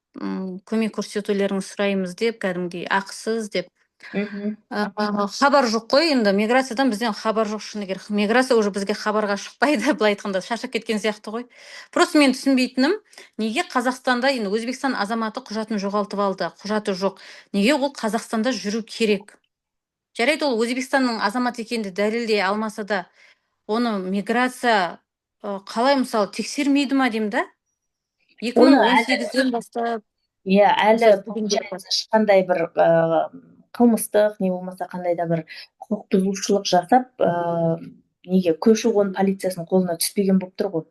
көмек көрсетулеріңізді сұраймыз деп, кәдімгідей ақысыз деп. Хабар жоқ қой енді миграциядан, бізден хабар жоқ, шыны керек. Миграция уже бізге хабарға шықпайды, былай айтқанда, шаршап кеткен сияқты ғой. Просто мен түсінбейтінім, неге Қазақстанда енді Өзбекстан азаматы құжатын жоғалтып алды, құжаты жоқ, неге ол Қазақстанда жүру керек? Жарайды, ол Өзбекстанның азаматы екенін дәлелдей алмаса да, оны миграция қалай, мысалы, тексермейді ма деймін да, екі мың Оны он әлі сегізден бастап. Иә, әлі Мысалы, бүгінге получается, ешқандай бір қылмыстық не болмаса қандай да бір құқық бұзушылық жасап, неге көші қон полициясының қолына түспеген болып тұр ғой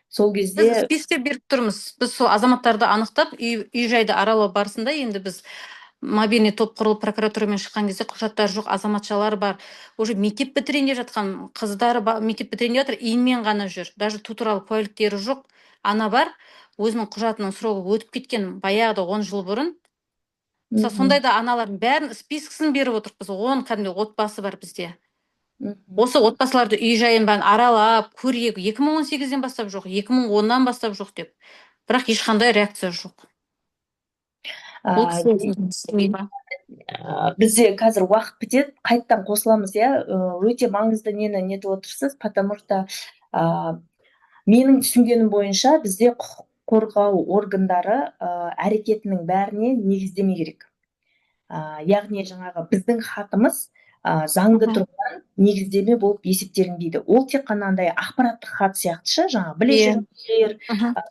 сол Біз кезде. Список беріп тұрмыз. Біз сол азаматтарды анықтап, үй жайды аралау барысында, енді біз мобильный топ құрылып, прокуратурамен шыққан кезде құжаттары жоқ азаматшалар бар, уже мектеп бітірейін деп жатқан қыздары бар, мектеп бітірейін деп жатыр, ИИН-мен ғана жүр, даже туу туралы куәліктері жоқ ана бар, өзінің құжатының срогы өтіп кеткен баяғыда, 10 жыл бұрын. Мысалы, сондай да аналардың бәрін спискісін беріп отырмыз, 10 кәдімгідей отбасы бар бізде. Осы отбасыларды үй жайын бәрін аралап көрейік, 2018-ден бастап жоқ, 2010-нан бастап жоқ деп, бірақ ешқандай реакция жоқ. Ол кісі түсінбей ма? Бізде қазір уақыт бітеді, қайтадан қосыламыз, иә. Өте маңызды нені нетіп отырсыз, потому что менің түсінгенім бойынша, бізде құқық қорғау органдары әрекетінің бәріне негіздеме керек. Яғни жаңағы біздің хатымыз заңды тұрғыдан негіздеме болып есептелінбейді. Ол тек қана андай ақпараттық хат сияқты шы, жаңағы біле жүріңіздер,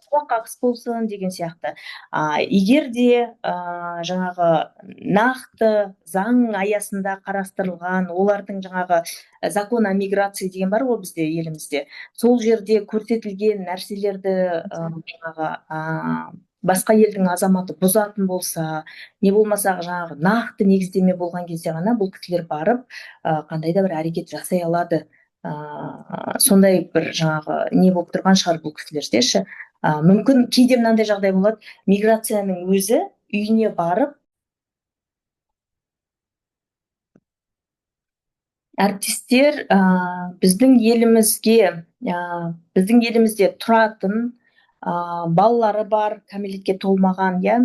құлақ қағыс болсын деген сияқты. Егер де жаңағы нақты заң аясында қарастырылған, олардың жаңағы закон о миграции деген бар ғой бізде, елімізде, сол жерде көрсетілген нәрселерді жаңағы басқа елдің азаматы бұзатын болса, не болмаса жаңағы нақты негіздеме болған кезде ғана бұл кісілер барып қандай да бір әрекет жасай алады. Сондай бір жаңағы не болып тұрған шығар бұл кісілерде ше. Мүмкін кейде мынандай жағдай болады: миграцияның өзі үйіне барып. Әріптестер, біздің елімізге, біздің елімізде тұратын, балалары бар, кәмелетке толмаған, иә,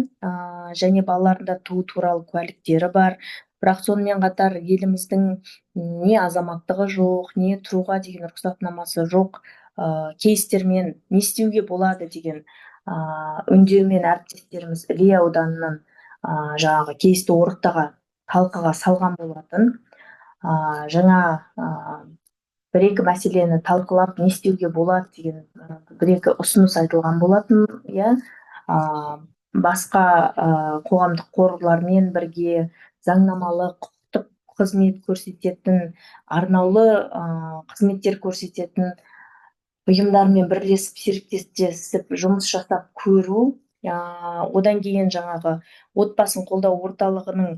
және балаларында туу туралы куәліктері бар, бірақ сонымен қатар еліміздің не азаматтығы жоқ, не тұруға деген рұқсатнамасы жоқ кейстермен не істеуге болады деген үндеумен әріптестеріміз Іле ауданынан жаңағы кейсті ортаға, талқыға салған болатын. Жаңа бір екі мәселені талқылап, не істеуге болады деген бір екі ұсыныс айтылған болатын, иә. Басқа қоғамдық қорлармен бірге заңнамалық, құқықтық қызмет көрсететін, арнаулы қызметтер көрсететін ұйымдармен бірлесіп, серіктестесіп жұмыс жасап көру. Одан кейін жаңағы отбасын қолдау орталығының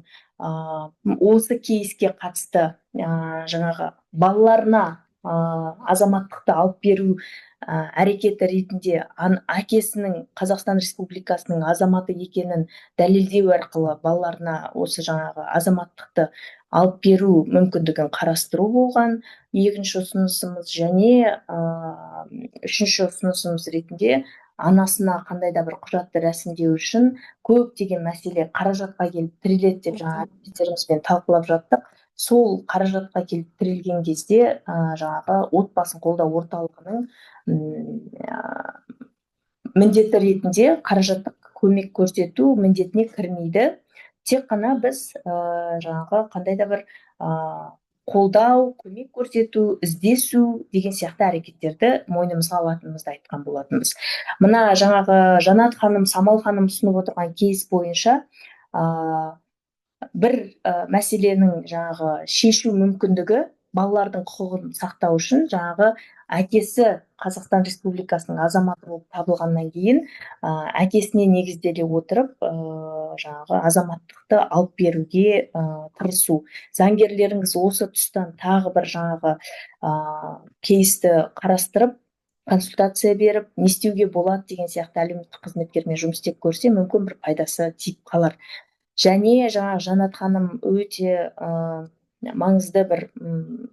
осы кейске қатысты жаңағы балаларына азаматтықты алып беру әрекеті ретінде әкесінің Қазақстан Республикасының азаматы екенін дәлелдеу арқылы балаларына осы жаңағы азаматтықты алып беру мүмкіндігін қарастыру болған екінші ұсынысымыз. Және үшінші ұсынысымыз ретінде анасына қандай да бір құжатты рәсімдеу үшін көптеген мәселе қаражатқа келіп тіреледі деп жаңа әріптестерімізбен талқылап жаттық. Сол қаражатқа келіп тірелген кезде жаңағы отбасын қолдау орталығының міндеті ретінде қаражаттық көмек көрсету міндетіне кірмейді. Тек қана біз жаңағы қандай да бір қолдау, көмек көрсету, іздесу деген сияқты әрекеттерді мойнымызға алатынымызды айтқан болатынбыз. Мына жаңағы Жанат ханым, Самал ханым ұсынып отырған кейс бойынша бір мәселенің жаңағы шешу мүмкіндігі, балалардың құқығын сақтау үшін жаңағы әкесі Қазақстан Республикасының азаматы болып табылғаннан кейін әкесіне негізделе отырып жаңағы азаматтықты алып беруге тырысу. Заңгерлеріңіз осы тұстан тағы бір жаңағы кейсті қарастырып, консультация беріп, не істеуге болады деген сияқты әлеуметтік қызметкермен жұмыс істеп көрсе, мүмкін, бір пайдасы тиіп қалар. Және жаңағы Жанат ханым өте маңызды бір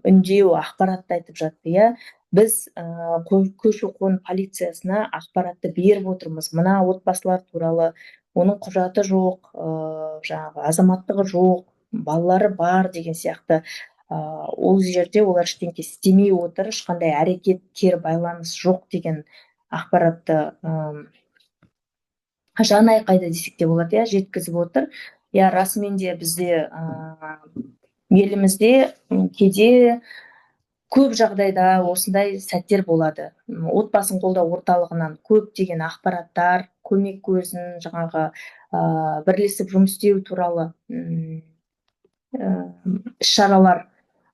үндеу, ақпаратты айтып жатты, иә. Біз көші қон полициясына ақпаратты беріп отырмыз мына отбасылар туралы, оның құжаты жоқ, жаңағы азаматтығы жоқ, балалары бар деген сияқты. Ол жерде олар ештеңке істемей отыр, ешқандай әрекет, кері байланыс жоқ деген ақпаратты жан айқайды десек те болады, иә, жеткізіп отыр, иә. Расымен де, бізде елімізде кейде, көп жағдайда осындай сәттер болады. Отбасын қолдау орталығынан көптеген ақпараттар, көмек көзін, жаңағы бірлесіп жұмыс істеу туралы іс шаралар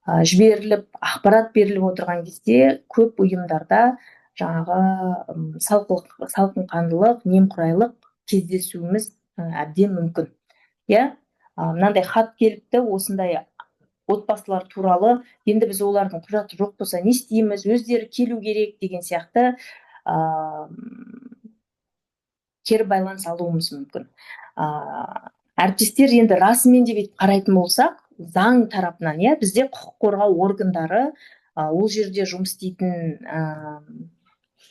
жіберіліп, ақпарат беріліп отырған кезде көп ұйымдарда жаңағы салқынқандылық, немқұрайлық кездесуіміз әбден мүмкін, иә. Мынандай хат келіпті осындай отбасылар туралы, енді біз олардың құжаты жоқ болса, не істейміз, өздері келу керек деген сияқты кері байланыс алуымыз мүмкін. Әріптестер, енді расымен де бүйтіп қарайтын болсақ, заң тарапынан, иә, бізде құқық қорғау органдары, ол жерде жұмыс істейтін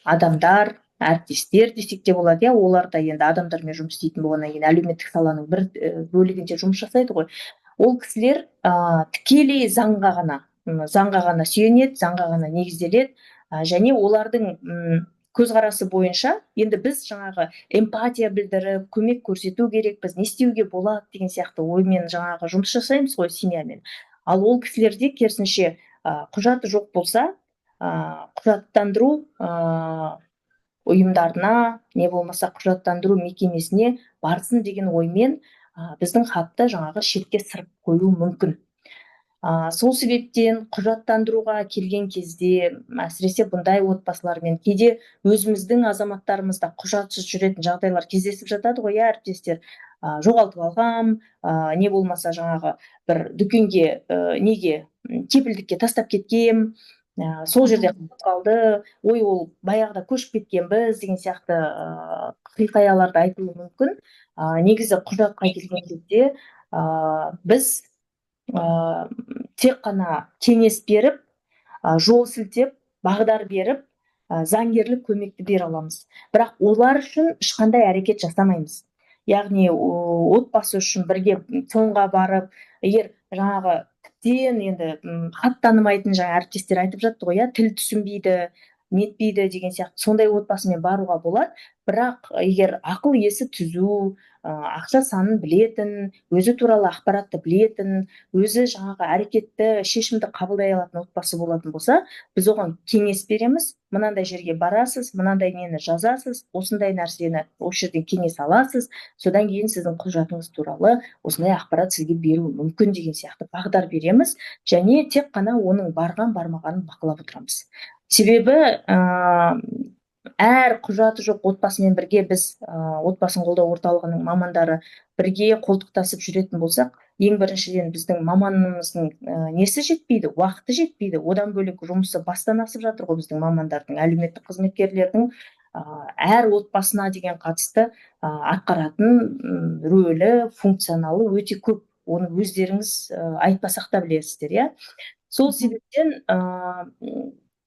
адамдар, әріптестер десек те болады, иә, олар да енді адамдармен жұмыс істейтін болғаннан кейін әлеуметтік саланың бір бөлігінде жұмыс жасайды ғой. Ол кісілер тікелей заңға ғана сүйенеді, заңға ғана негізделеді. Және олардың көзқарасы бойынша енді біз жаңағы эмпатия білдіріп, көмек көрсету керекпіз, не істеуге болады деген сияқты оймен жаңағы жұмыс жасаймыз ғой семьямен. Ал ол кісілерде керісінше, құжаты жоқ болса, құжаттандыру ұйымдарына, не болмаса құжаттандыру мекемесіне барсын деген оймен біздің хатты жаңағы шетке сырып қоюы мүмкін. Сол себептен құжаттандыруға келген кезде, әсіресе бұндай отбасылармен, кейде өзіміздің азаматтарымыз да құжатсыз жүретін жағдайлар кездесіп жатады ғой, иә, әріптестер. Жоғалтып алғам, не болмаса жаңағы бір дүкенге неге кепілдікке тастап кеткем, сол жерде қалып қалды, ой, ол баяғыда көшіп кеткенбіз деген сияқты хикаяларды айтуы мүмкін. Негізі құжатқа келген кезде біз тек қана кеңес беріп, жол сілтеп, бағдар беріп, заңгерлік көмекті бере аламыз, бірақ олар үшін ешқандай әрекет жасамаймыз. Яғни отбасы үшін бірге ЦОНға барып, егер жаңағы тіптен енді хат танымайтын, жаңа әріптестер айтып жатты ғой, иә, тіл түсінбейді. Нетпейді деген сияқты, сондай отбасымен баруға болады. Бірақ егер ақыл есі түзу, ақша санын білетін, өзі туралы ақпаратты білетін, өзі жаңағы әрекетті, шешімді қабылдай алатын отбасы болатын болса, біз оған кеңес береміз: мынандай жерге барасыз, мынандай нені жазасыз, осындай нәрсені осы жерден кеңес аласыз, содан кейін сіздің құжатыңыз туралы осындай ақпарат сізге беруі мүмкін деген сияқты бағдар береміз және тек қана оның барған бармағанын бақылап отырамыз. Себебі әр құжаты жоқ отбасымен бірге біз, отбасын қолдау орталығының мамандары бірге қолтықтасып жүретін болсақ, ең біріншіден, біздің маманымыздың несі жетпейді, уақыты жетпейді. Одан бөлек, жұмысы бастан асып жатыр ғой біздің мамандардың, әлеуметтік қызметкерлердің әр отбасына деген қатысты атқаратын рөлі, функционалы өте көп. Оны өздеріңіз айтпасақ та білесіздер, иә. Сол себептен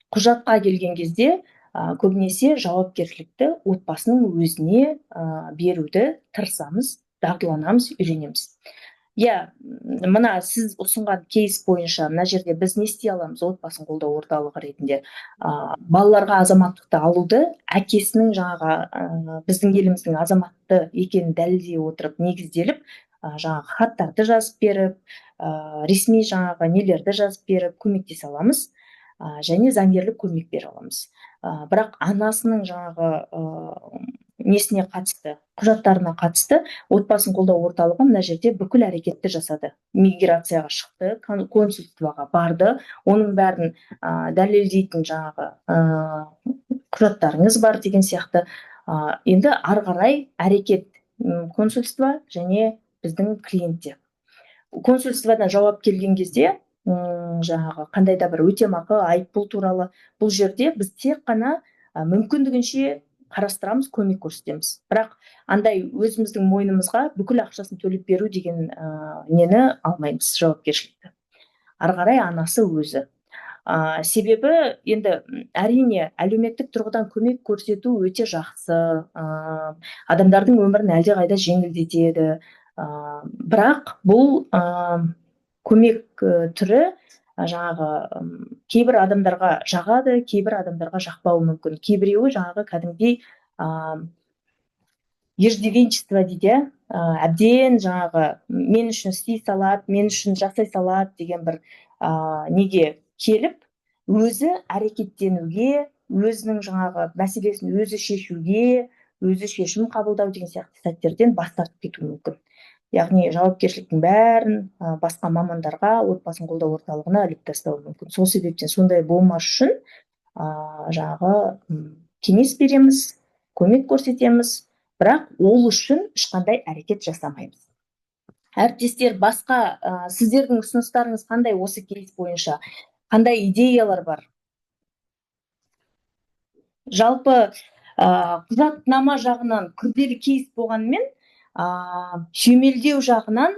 құжатқа келген кезде көбінесе жауапкершілікті отбасының өзіне беруді тырысамыз, дағдыланамыз, үйренеміз, иә. Мына сіз ұсынған кейс бойынша мына жерде біз не істей аламыз отбасын қолдау орталығы ретінде? Балаларға азаматтықты алуды әкесінің жаңағы біздің еліміздің азаматты екенін дәлелдей отырып, негізделіп, жаңағы хаттарды жазып беріп, ресми жаңағы нелерді жазып беріп көмектесе аламыз және заңгерлік көмек бере аламыз. Бірақ анасының жаңағы несіне қатысты, құжаттарына қатысты отбасын қолдау орталығы мына жерде бүкіл әрекетті жасады: миграцияға шықты, консульствоға барды, оның бәрін дәлелдейтін жаңағы құжаттарыңыз бар деген сияқты. Енді ары қарай әрекет консульство және біздің клиентте. Консульстводан жауап келген кезде, жаңағы қандай да бір өтемақы, айыппұл туралы, бұл жерде біз тек қана мүмкіндігінше қарастырамыз, көмек көрсетеміз. Бірақ андай өзіміздің мойнымызға бүкіл ақшасын төлеп беру деген нені алмаймыз, жауапкершілікті. Ары қарай анасы өзі. Себебі енді әрине, әлеуметтік тұрғыдан көмек көрсету өте жақсы, адамдардың өмірін әлдеқайда жеңілдетеді. Бірақ бұл көмек түрі жаңағы кейбір адамдарға жағады, кейбір адамдарға жақпауы мүмкін. Кейбіреуі жаңағы кәдімгідей иждивенчество дейді, иә, әбден жаңағы мен үшін істей салады, мен үшін жасай салады деген бір неге келіп, өзі әрекеттенуге, өзінің жаңағы мәселесін өзі шешуге, өзі шешім қабылдау деген сияқты сәттерден бас тартып кетуі мүмкін. Яғни жауапкершіліктің бәрін басқа мамандарға, отбасын қолдау орталығына іліп тастауы мүмкін. Сол себептен сондай болмас үшін жаңағы кеңес береміз, көмек көрсетеміз, бірақ ол үшін ешқандай әрекет жасамаймыз. Әріптестер, басқа сіздердің ұсыныстарыңыз қандай? Осы кейс бойынша қандай идеялар бар? Жалпы құжатнама жағынан күрделі кейс болғанымен, сүйемелдеу жағынан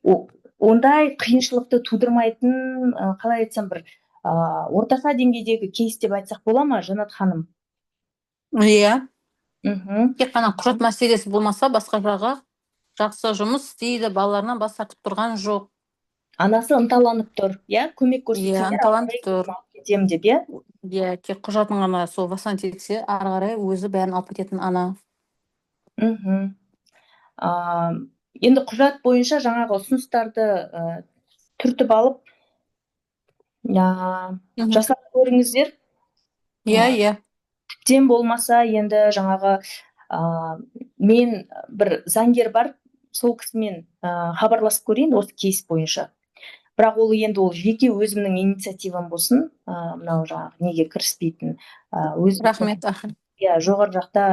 ондай қиыншылықты тудырмайтын, қалай айтсам, бір орташа деңгейдегі кейс деп айтсақ бола ма, Жанат ханым? Иә. Тек қана құжат мәселесі болмаса, басқа жағы жақсы жұмыс істейді, балаларынан бас тартып тұрған жоқ. Анасы ынталанып тұр, иә, көмек Иә, көрсетсеңдер, ынталанып ары қарай тұр. алып кетемін деп, иә. Иә, тек құжатын ғана сол восстановить етсе, ары қарай өзі бәрін алып кететін ана. Енді құжат бойынша жаңағы ұсыныстарды түртіп алып, жасап көріңіздер. Иә, иә. Тіптен болмаса, енді жаңағы мен бір заңгер бар, сол кісімен хабарласып көрейін осы кейс бойынша. Бірақ ол енді ол жеке өзімнің инициативам болсын, мынау жаңағы неге кіріспейтін, өзім. Рахмет, аха. Иә, жоғары жақта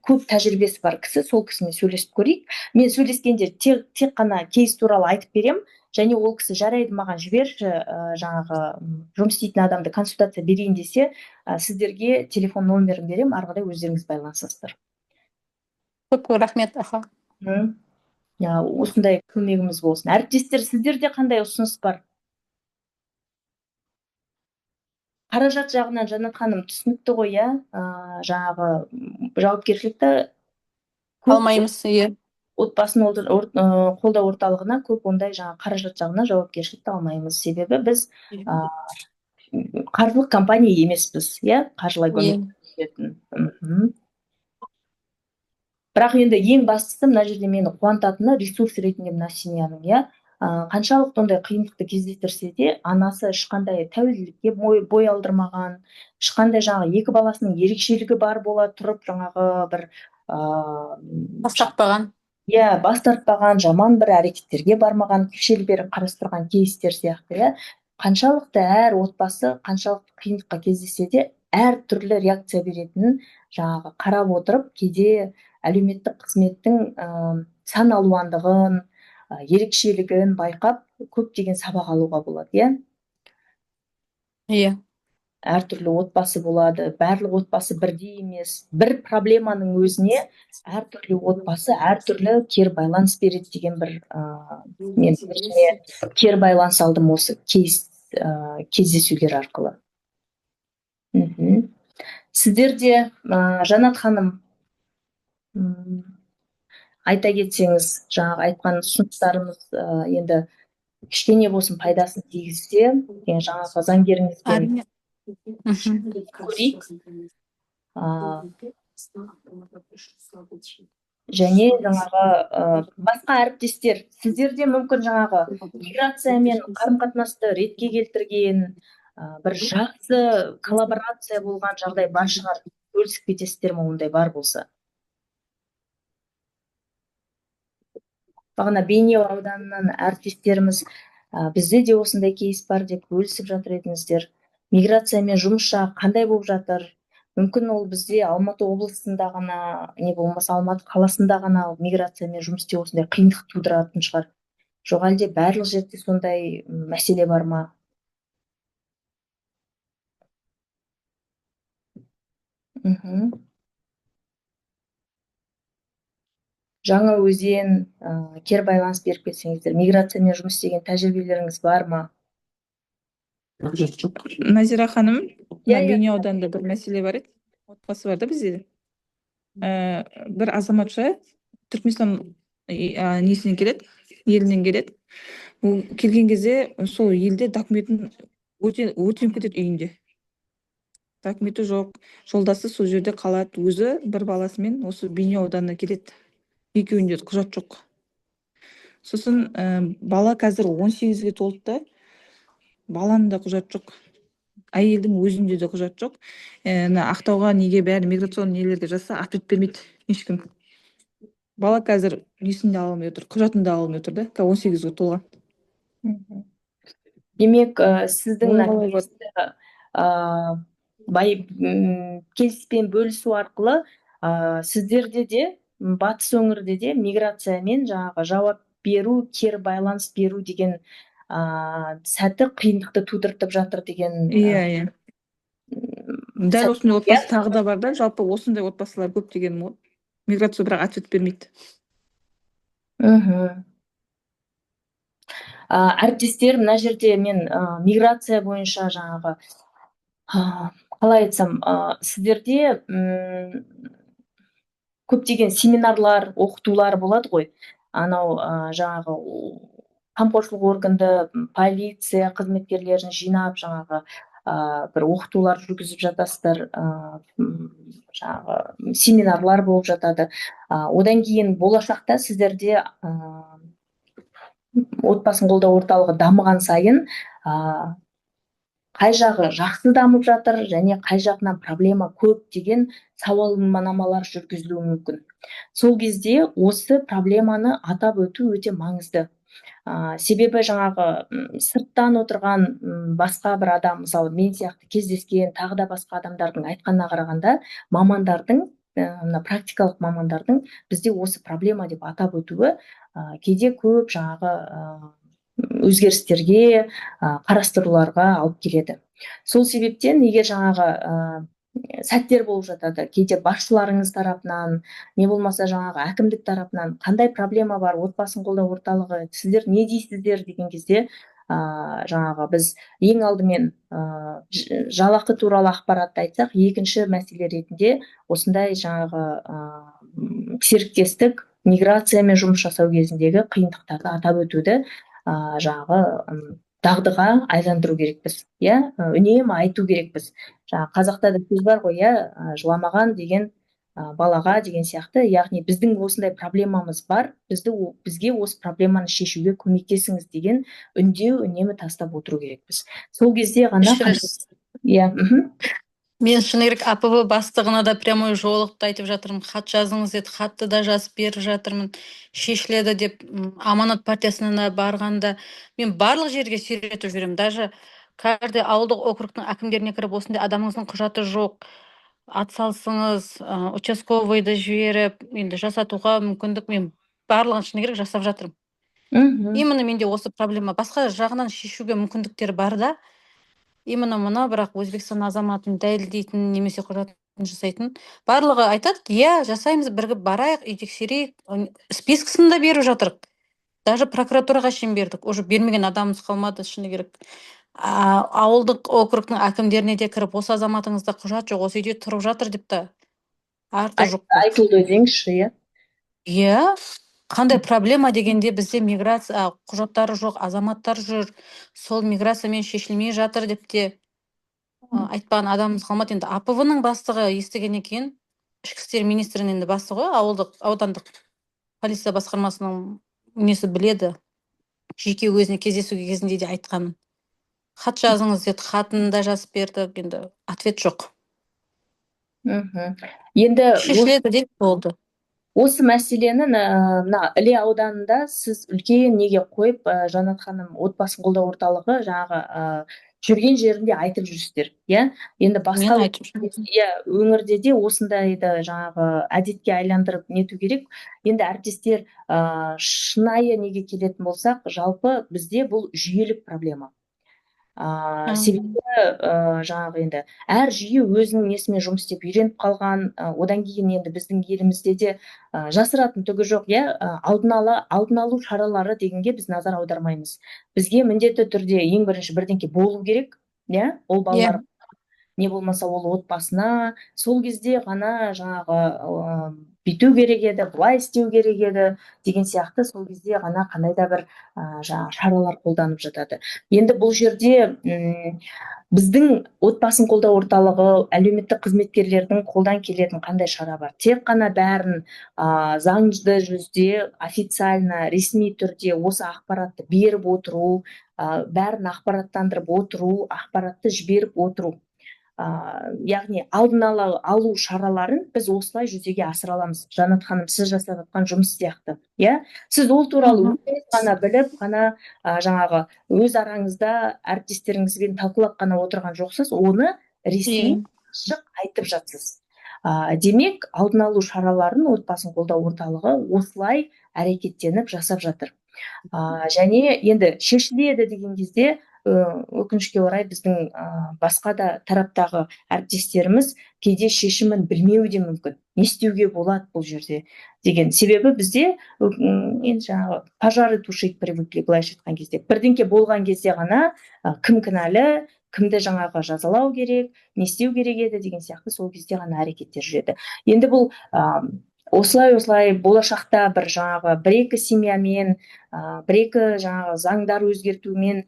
көп тәжірибесі бар кісі, сол кісімен сөйлесіп көрейік. Мен сөйлескенде тек қана кейс туралы айтып беремін және ол кісі «жарайды, маған жіберші жаңағы жұмыс істейтін адамды, консультация берейін» десе, сіздерге телефон номерін беремін, ары қарай өздеріңіз байланысасыздар. Көп көп рахмет, аха. Иә, осындай көмегіміз болсын. Әріптестер, сіздерде қандай ұсыныс бар? Қаражат жағынан, Жанат ханым, түсінікті ғой, иә? Жаңағы жауапкершілікті көп Алмаймыз, иә. отбасын қолдау орталығына көп ондай жаңағы қаражат жағынан жауапкершілікті алмаймыз, себебі біз Қаржылық компания емеспіз, иә, қаржылай көмек көрсететін. Бірақ енді ең бастысы, мына жерде мені қуантатыны, ресурс ретінде мына семьяның, иә, қаншалықты ондай қиындықты кездестірсе де, анасы ешқандай тәуелділікке бой алдырмаған, ешқандай жаңағы екі баласының ерекшелігі бар бола тұрып, жаңағы бір Бас тартпаған. Иә, бас тартпаған, жаман бір әрекеттерге бармаған, кешелі бері қарастырған кейстер сияқты, иә. Қаншалықты әр отбасы қаншалықты қиындыққа кездессе де, әртүрлі реакция беретінін жаңағы қарап отырып, кейде әлеуметтік қызметтің сан алуандығын, ерекшелігін байқап, көптеген сабақ алуға болады, иә. Иә. Әртүрлі отбасы болады, барлық отбасы бірдей емес. Бір проблеманың өзіне әртүрлі отбасы әртүрлі кері байланыс береді деген бір мен өзіме кері байланыс алдым осы кейс, кездесулер арқылы. Сіздер де, Жанат ханым, айта кетсеңіз, жаңағы айтқан ұсыныстарымыз енді кішкене болсын пайдасын тигізсе, деген жаңағы заңгеріңізбен Әрине. Көрейік. Және жаңағы басқа әріптестер, сіздер де мүмкін жаңағы миграциямен қарым қатынасты ретке келтірген, бір жақсы коллаборация болған жағдай бар шығар, бөлісіп кетесіздер ме ондай бар болса? Бағана Бейнеу ауданынан әріптестеріміз, бізде де осындай кейс бар деп бөлісіп жатыр едіңіздер. Миграциямен жұмыс жағы қандай болып жатыр? Мүмкін, ол бізде Алматы облысында ғана, не болмаса Алматы қаласында ғана миграциямен жұмыс істеу осындай қиындық тудыратын шығар. Жоқ әлде барлық жерде сондай мәселе бар ма? Жаңаөзен, кері байланыс беріп кетсеңіздер, миграциямен жұмыс істеген тәжірибелеріңіз бар ма? Назира ханым, Иә, мына иә. Бейнеу ауданында бір мәселе бар еді. Отбасы бар да бізде. Бір азаматша Түркменстан несінен келеді, елінен келеді. Ол келген кезде сол елде документін өртеніп кетеді үйінде. Документі жоқ, жолдасы сол жерде қалады, өзі бір баласымен осы Бейнеу ауданына келеді. Екеуінде де құжат жоқ. Сосын бала қазір 18-ге толды да, баланың да құжат жоқ. Әйелдің өзінде де құжат жоқ. Мына Ақтауға неге бәрі миграционный нелерге жазса, ответ бермейді ешкім. Бала қазір несін де ала алмай отыр, құжатын да ала алмай отыр да, қазір 18-ге толған. Демек, сіздің Ой, мына қалай бар? кейсті, кейспен бөлісу арқылы, сіздерде де, батыс өңірде де миграциямен жаңағы жауап беру, кері байланыс беру деген, сәті қиындықты тудыртып жатыр деген, Иә, иә. Дәл сәт- осындай отбасы тағы да бар да, жалпы осындай отбасылар көп дегенім ғой. Миграция бірақ ответ бермейді. Әріптестер, мына жерде мен, миграция бойынша жаңағы, қалай айтсам, сіздерде, көптеген семинарлар, оқытулар болады ғой. Анау, жаңағы қамқоршылық органды, полиция қызметкерлерін жинап, жаңағы, бір оқытулар жүргізіп жатасыздар, жаңағы семинарлар болып жатады. Одан кейін болашақта сіздерде, отбасын қолдау орталығы дамыған сайын, қай жағы жақсы дамып жатыр және қай жағынан проблема көп деген сауалнамалар жүргізілуі мүмкін. Сол кезде осы проблеманы атап өту өте маңызды. Себебі жаңағы, сырттан отырған, басқа бір адам, мысалы мен сияқты кездескен тағы да басқа адамдардың айтқанына қарағанда, мамандардың, мына практикалық мамандардың бізде осы проблема деп атап өтуі, кейде көп жаңағы, өзгерістерге, қарастыруларға алып келеді. Сол себептен егер жаңағы, сәттер болып жатады, кейде басшыларыңыз тарапынан, не болмаса жаңағы әкімдік тарапынан қандай проблема бар, отбасын қолдау орталығы, сіздер не дейсіздер деген кезде, жаңағы біз ең алдымен, жалақы туралы ақпаратты айтсақ, екінші мәселе ретінде осындай жаңағы, серіктестік миграциямен жұмыс жасау кезіндегі қиындықтарды атап өтуді, жаңағы, Дағдыға айландыру керекпіз, иә, үнемі айту керекпіз. Жаңағы қазақта да сөз бар ғой, иә, жыламаған деген балаға деген сияқты. Яғни біздің осындай проблемамыз бар, бізге осы проблеманы шешуге көмектесіңіз деген үндеу үнемі тастап отыру керекпіз. Сол кезде ғана, иә. Мен, шыны керек, АПВ бастығына да прямой жолығып та айтып жатырмын, хат жазыңыз деді, хатты да жазып беріп жатырмын, шешіледі деп. Аманат партиясына да барғанда мен барлық жерге сүйретіп жүремін, даже каждый ауылдық округтың әкімдеріне кіріп, осындай адамыңыздың құжаты жоқ, ат салсыңыз, участковыйды жіберіп, енді жасатуға мүмкіндік, мен барлығын, шыны керек, жасап жатырмын. Именно менде осы проблема, басқа жағынан шешуге мүмкіндіктер бар да, именно мына, бірақ Өзбекстан азаматын дәлелдейтін немесе құжатын жасайтын, барлығы айтады: «Иә, жасаймыз, бірігіп барайық, үй тексерейік». Спискісін да беріп жатырық, даже прокуратураға шейін бердік, уже бермеген адамымыз қалмады, шыны керек. Ауылдық округтың әкімдеріне де кіріп, осы азаматыңызда құжат жоқ, осы үйде тұрып жатыр деп та, арты жоқ. Айтылды деңізші, иә. Иә, қандай проблема дегенде, бізде миграция, құжаттары жоқ азаматтар жүр, сол миграциямен шешілмей жатыр деп те айтпаған адамымыз қалмады. Енді АПВ ның бастығы естігеннен кейін, ішкі істер министрінің енді бастығы ғой, ауылдық, аудандық полиция басқармасының несі, біледі, жеке өзіне кездесу кезінде де айтқанмын, хат жазыңыз деді, хатын да жазып бердік, енді ответ жоқ. Енді шешіледі деп болды. Осы мәселені мына Іле ауданында сіз үлкен неге қойып, Жанат ханым, отбасын қолдау орталығы жаңағы жүрген жерінде айтып жүрсіздер, иә. Енді басқа, иә, өңірде де осындайды жаңағы әдетке айландырып нету керек. Енді, әріптестер, шынайы неге келетін болсақ, жалпы бізде бұл жүйелік проблема. Себебі жаңағы енді әр жүйе өзінің несімен жұмыс істеп үйреніп қалған. Одан кейін енді біздің елімізде де жасыратын түгі жоқ, иә, алдын ала, алдын алу шаралары дегенге біз назар аудармаймыз. Бізге міндетті түрде ең бірінші бірдеңке болу керек, иә, ол балалар не болмаса ол отбасына, сол кезде ғана жаңағы бүйту керек еді, былай істеу керек еді деген сияқты, сол кезде ғана қандай да бір жаңағы шаралар қолданып жатады. Енді бұл жерде біздің отбасын қолдау орталығы, әлеуметтік қызметкерлердің қолдан келетін қандай шара бар? Тек қана бәрін заңды жүзде, официально, ресми түрде осы ақпаратты беріп отыру, бәрін ақпараттандырып отыру, ақпаратты жіберіп отыру, яғни алдын ала алу шараларын біз осылай жүзеге асыра аламыз. Жанат ханым, сіз жасап жатқан жұмыс сияқты, иә, сіз ол туралы өзіңіз ғана біліп қана, жаңағы өз араңызда әріптестеріңізбен талқылап қана отырған жоқсыз, оны ресми, ашық айтып жатсыз. Демек, алдын алу шараларын отбасын қолдау орталығы осылай әрекеттеніп жасап жатыр. Және енді шешіледі деген кезде, өкінішке орай, біздің басқа да тараптағы әріптестеріміз кейде шешімін білмеуі де мүмкін, не істеуге болады бұл жерде деген. Себебі бізде енді жаңағы пожары тушить привыкли, былайша айтқан кезде, бірдеңке болған кезде ғана кім кінәлі, кімді жаңағы жазалау керек, не істеу керек еді деген сияқты, сол кезде ғана әрекеттер жүреді. Енді бұл осылай осылай болашақта бір жаңағы бір екі семьямен, бір екі жаңағы заңдар өзгертумен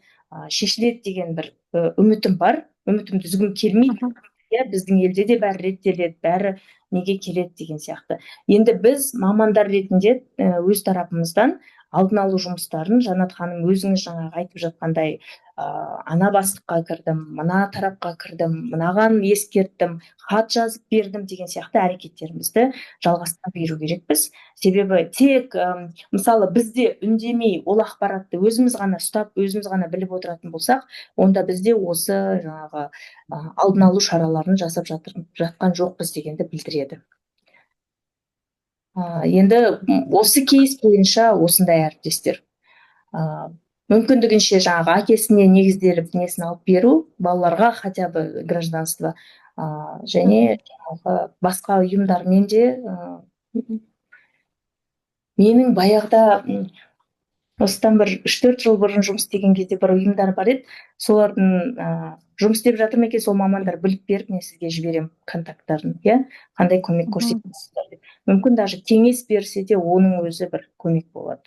шешіледі деген бір үмітім бар, үмітімді үзгім келмейді, иә, біздің елде де бәрі реттеледі, бәрі неге келеді деген сияқты. Енді біз мамандар ретінде өз тарапымыздан алдын алу жұмыстарын, Жанат ханым, өзіңіз жаңағы айтып жатқандай, ана бастыққа кірдім, мына тарапқа кірдім, мынаған ескерттім, хат жазып бердім деген сияқты әрекеттерімізді жалғастыра беру керекпіз. Себебі тек мысалы, бізде үндемей, ол ақпаратты өзіміз ғана ұстап, өзіміз ғана біліп отыратын болсақ, онда бізде осы жаңағы алдын алу шараларын жасап жатқан жоқпыз дегенді білдіреді. Енді осы кейс бойынша осындай, әріптестер, мүмкіндігінше жаңағы әкесіне негізделіп несін алып беру балаларға, хотя бы гражданство, және жаңағы басқа ұйымдармен де. Менің баяғыда, осыдан бір 3-4 жыл бұрын жұмыс істеген кезде бір ұйымдар бар еді, солардың жұмыс істеп жатыр ма екен сол мамандар, біліп беріп, мен сізге жіберемін контакттарын, иә, қандай көмек көрсетесіздер деп. Мүмкін, даже кеңес берсе де, оның өзі бір көмек болады.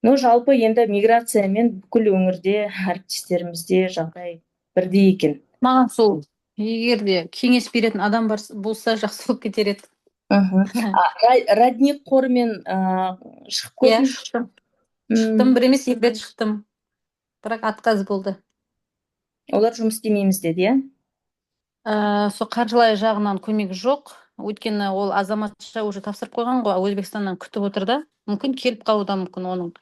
Ну, жалпы енді миграциямен бүкіл өңірде әріптестерімізде жағдай бірдей екен. Маған сол, егер де кеңес беретін адам бар болса, жақсы болып кетер еді. А, Родник қорымен шығып Иә, көрдіңіз? шықтым. Шықтым, бір емес, екі рет шықтым, бірақ отказ болды. Олар жұмыс істемейміз деді, иә? Сол қаржылай жағынан көмек жоқ, өйткені ол азаматша уже тапсырып қойған ғой, Өзбекстаннан күтіп отыр да, мүмкін, келіп қалуы да мүмкін оның,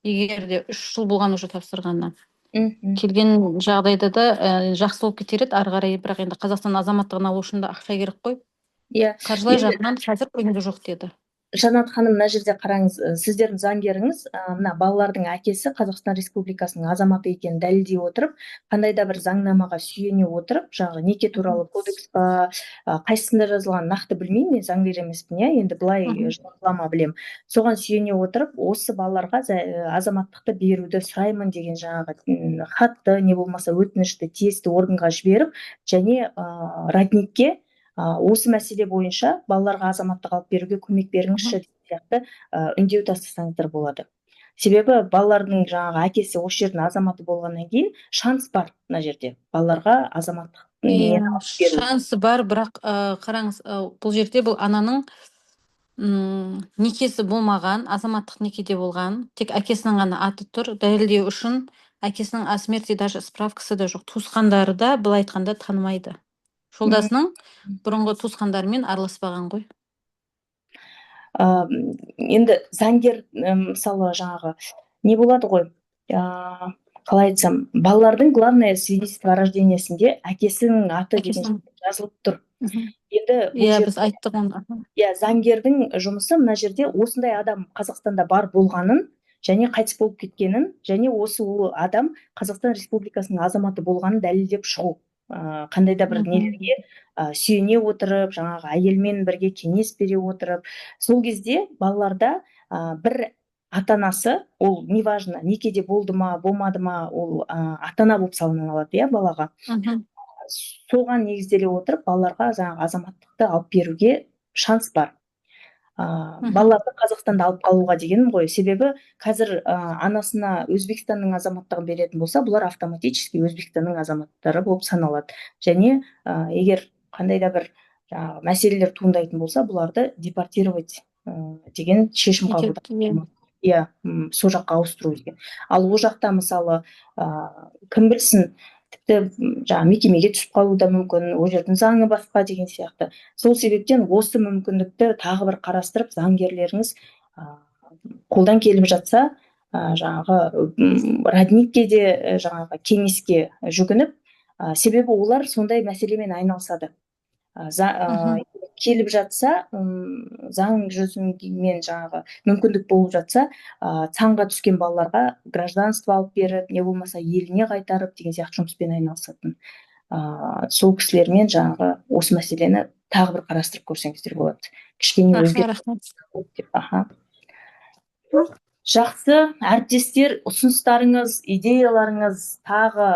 егер де 3 жыл болған уже тапсырғанына. Келген жағдайда да жақсы болып кетер еді ары қарай, бірақ енді Қазақстан азаматтығын алу үшін де ақша керек қой. Қаржылай жағынан қазір көмегі жоқ деді. Жанат ханым, мына жерде қараңыз, сіздердің заңгеріңіз мына балалардың әкесі Қазақстан Республикасының азаматы екенін дәлелдей отырып, қандай да бір заңнамаға сүйене отырып, жаңағы неке туралы кодекс па, қайсысында жазылғанын нақты білмеймін, мен заңгер емеспін, иә, енді былай жалпылама білемін. Соған сүйене отырып, осы балаларға азаматтықты беруді сұраймын деген жаңағы хатты не болмаса өтінішті тиісті органға жіберіп және Родникке осы мәселе бойынша балаларға азаматтық алып беруге көмек беріңізші деген сияқты үндеу тастасаңыздар болады. Себебі балалардың жаңағы әкесі осы жердің азаматы болғаннан кейін шанс бар мына жерде балаларға азаматтық нені алып беру. Шансы бар, бірақ қараңыз, бұл жерде бұл ананың некесі болмаған, азаматтық некеде болған, тек әкесінің ғана аты тұр. Дәлелдеу үшін әкесінің о смерти даже справкасы да жоқ. Туысқандары да, былай айтқанда, танымайды. Жолдасының бұрынғы туысқандарымен араласпаған ғой. Енді заңгер, мысалы, жаңағы не болады ғой, қалай айтсам, балалардың, главное, свидетельство о рождениесінде әкесінің аты деген жазылып тұр. Енді бұл Біз айттық оны. Иә, заңгердің жұмысы мына жерде осындай адам Қазақстанда бар болғанын және қайтыс болып кеткенін және осы ол адам Қазақстан Республикасының азаматы болғанын дәлелдеп шығу. Қандай да бір нелерге сүйене отырып, жаңағы әйелмен бірге кеңес бере отырып, сол кезде балаларда бір ата анасы, ол неважно, некеде болды ма, болмады ма, ол ата ана болып саналады, иә, балаға. Соған негізделе отырып, балаларға жаңағы азаматтықты алып беруге шанс бар. Балаларды Қазақстанда алып қалуға дегенім ғой. Себебі қазір анасына Өзбекстанның азаматтығын беретін болса, бұлар автоматически Өзбекстанның азаматтары болып саналады. Және егер қандай да бір жаңағы мәселелер туындайтын болса, бұларды депортировать деген шешім Кетеді, қабылдау. Иә. Иә, сол жаққа ауыстыру деген. Ал ол жақта, мысалы, кім білсін, тіпті жаңағы мекемеге түсіп қалуы да мүмкін, ол жердің заңы басқа деген сияқты. Сол себептен осы мүмкіндікті тағы бір қарастырып, заңгерлеріңіз қолдан келіп жатса, жаңағы Родникке де жаңағы кеңеске жүгініп, себебі олар сондай мәселемен айналысады. Келіп жатса, заң жүзімен жаңағы мүмкіндік болып жатса, цанға түскен балаларға гражданство алып беріп, не болмаса еліне қайтарып деген сияқты жұмыспен айналысатын. Сол кісілермен жаңағы осы мәселені тағы бір қарастырып көрсеңіздер болады. Кішкене өзгеріп Рахмет. деп. Аха. Жақсы, әріптестер, ұсыныстарыңыз, идеяларыңыз, тағы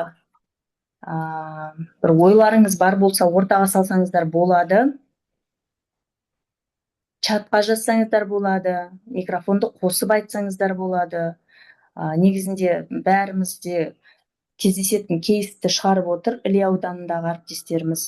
бір ойларыңыз бар болса, ортаға салсаңыздар болады. Чатқа жазсаңыздар болады, микрофонды қосып айтсаңыздар болады. Негізінде бәріміз де кездесетін кейсті шығарып отыр Іле ауданындағы әріптестеріміз.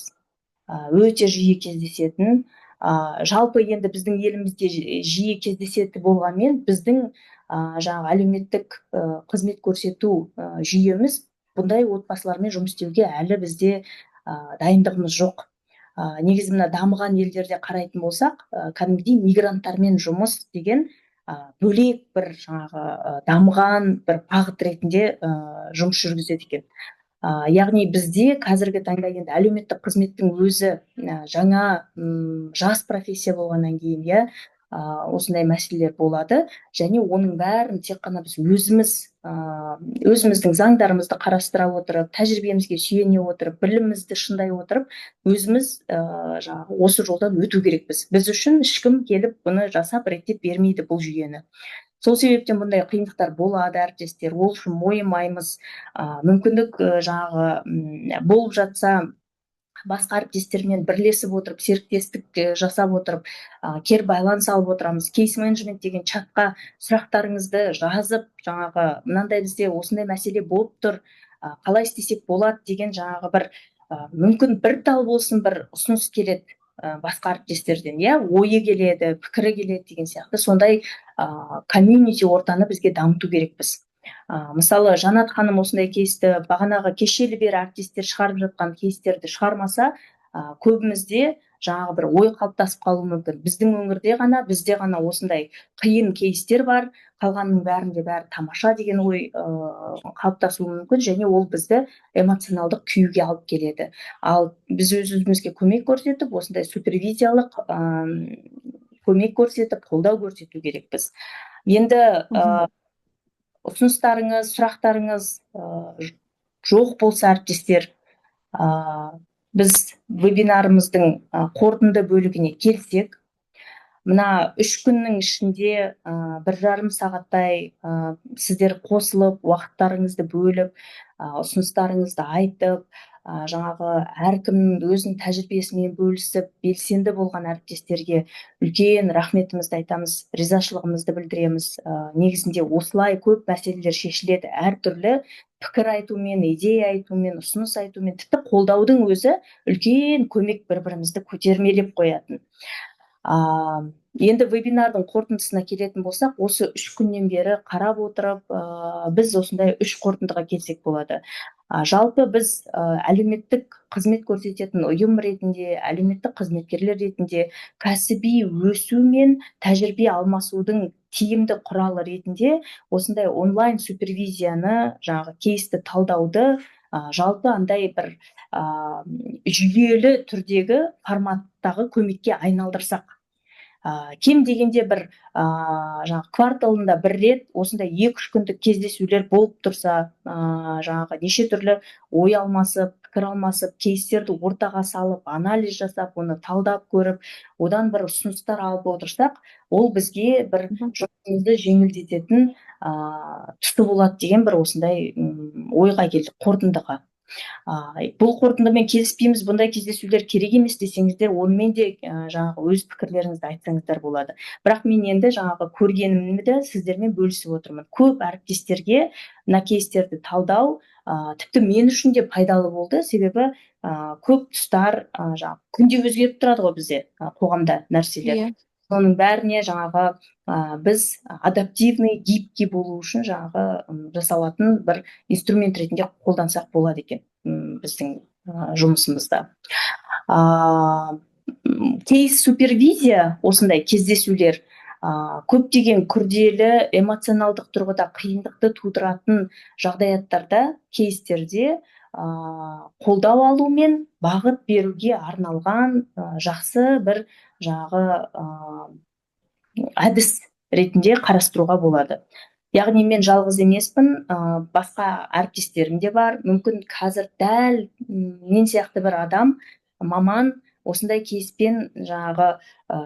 Өте жиі кездесетін. Жалпы енді біздің елімізде жиі кездесетін болғанмен, біздің жаңағы әлеуметтік қызмет көрсету жүйеміз бұндай отбасылармен жұмыс істеуге әлі бізде дайындығымыз жоқ. Негізі мына дамыған елдерде қарайтын болсақ, кәдімгідей мигранттармен жұмыс деген бөлек бір жаңағы дамыған бір бағыт ретінде жұмыс жүргізеді екен. Яғни бізде қазіргі таңда енді әлеуметтік қызметтің өзі жаңа, жас профессия болғаннан кейін, иә, осындай мәселелер болады және оның бәрін тек қана біз өзіміз өзіміздің заңдарымызды қарастыра отырып, тәжірибемізге сүйене отырып, білімімізді шыңдай отырып, өзіміз жаңағы осы жолдан өту керекпіз. Біз үшін ешкім келіп бұны жасап, реттеп бермейді бұл жүйені. Сол себептен бұндай қиындықтар болады, әріптестер, ол үшін мойымаймыз. Мүмкіндік жаңағы болып жатса, Басқа әріптестермен бірлесіп отырып, серіктестік жасап отырып, кері байланыс алып отырамыз. Кейс менеджмент деген чатқа сұрақтарыңызды жазып, жаңағы мынандай, бізде осындай мәселе болып тұр, қалай істесек болады деген жаңағы бір, мүмкін бір тал болсын, бір ұсыныс келеді басқа әріптестерден, иә, ойы келеді, пікірі келеді деген сияқты. Сондай комьюнити ортаны бізге дамыту керекпіз. Мысалы, Жанат ханым осындай кейсті, бағанағы кешелі бері әріптестер шығарып жатқан кейстерді шығармаса, көбімізде жаңағы бір ой қалыптасып қалуы мүмкін: біздің өңірде ғана, бізде ғана осындай қиын кейстер бар, қалғанның бәрінде бәрі тамаша деген ой қалыптасуы мүмкін және ол бізді эмоционалдық күйюге алып келеді. Ал біз өз өзімізге көмек көрсетіп, осындай супервизиялық көмек көрсетіп, қолдау көрсету керекпіз. Енді ұсыныстарыңыз, сұрақтарыңыз жоқ болса, әріптестер, біз вебинарымыздың қорытынды бөлігіне келсек. Мына 3 күннің ішінде 1,5 сағаттай сіздер қосылып, уақыттарыңызды бөліп, ұсыныстарыңызды айтып, жаңағы әркім өзінің тәжірибесімен бөлісіп, белсенді болған әріптестерге үлкен рахметімізді айтамыз, ризашылығымызды білдіреміз. Негізінде осылай көп мәселелер шешіледі: әртүрлі пікір айтумен, идея айтумен, ұсыныс айтумен, тіпті қолдаудың өзі үлкен көмек, бір бірімізді көтермелеп қоятын. Енді вебинардың қорытындысына келетін болсақ, осы 3 күннен бері қарап отырып, біз осындай үш қорытындыға келсек болады. Жалпы біз әлеуметтік қызмет көрсететін ұйым ретінде, әлеуметтік қызметкерлер ретінде кәсіби өсу мен тәжірибе алмасудың тиімді құралы ретінде осындай онлайн супервизияны, жаңағы кейсті талдауды, жалпы андай бір жүйелі түрдегі форматтағы көмекке айналдырсақ, кем дегенде бір жаңағы кварталында бір рет осындай 2-3 күндік кездесулер болып тұрса, жаңағы неше түрлі ой алмасып, пікір алмасып, кейстерді ортаға салып, анализ жасап, оны талдап көріп, одан бір ұсыныстар алып отырсақ, ол бізге бір жұмысымызды жеңілдететін тұсы болады деген бір осындай ойға келдік, қорытындыға. Бұл қорытындымен келіспейміз, бұндай кездесулер керек емес десеңіздер, онымен де жаңағы өз пікірлеріңізді айтсаңыздар болады. Бірақ мен енді жаңағы көргенімді сіздермен бөлісіп отырмын. Көп әріптестерге мына кейстерді талдау тіпті мен үшін де пайдалы болды, себебі көп тұстар, жаңағы күнде өзгеріп тұрады ғой бізде, қоғамда нәрселер. Соның бәріне жаңағы біз адаптивный, гибкий болу үшін жаңағы жасалатын бір инструмент ретінде қолдансақ болады екен біздің жұмысымызда. Кейс супервизия, осындай кездесулер көптеген күрделі, эмоционалдық тұрғыда қиындықты тудыратын жағдаяттарда, кейстерде қолдау алу мен бағыт беруге арналған жақсы бір жаңағы әдіс ретінде қарастыруға болады. Яғни мен жалғыз емеспін, басқа әріптестерім де бар. Мүмкін, қазір дәл мен сияқты бір адам, маман осындай кейспен жаңағы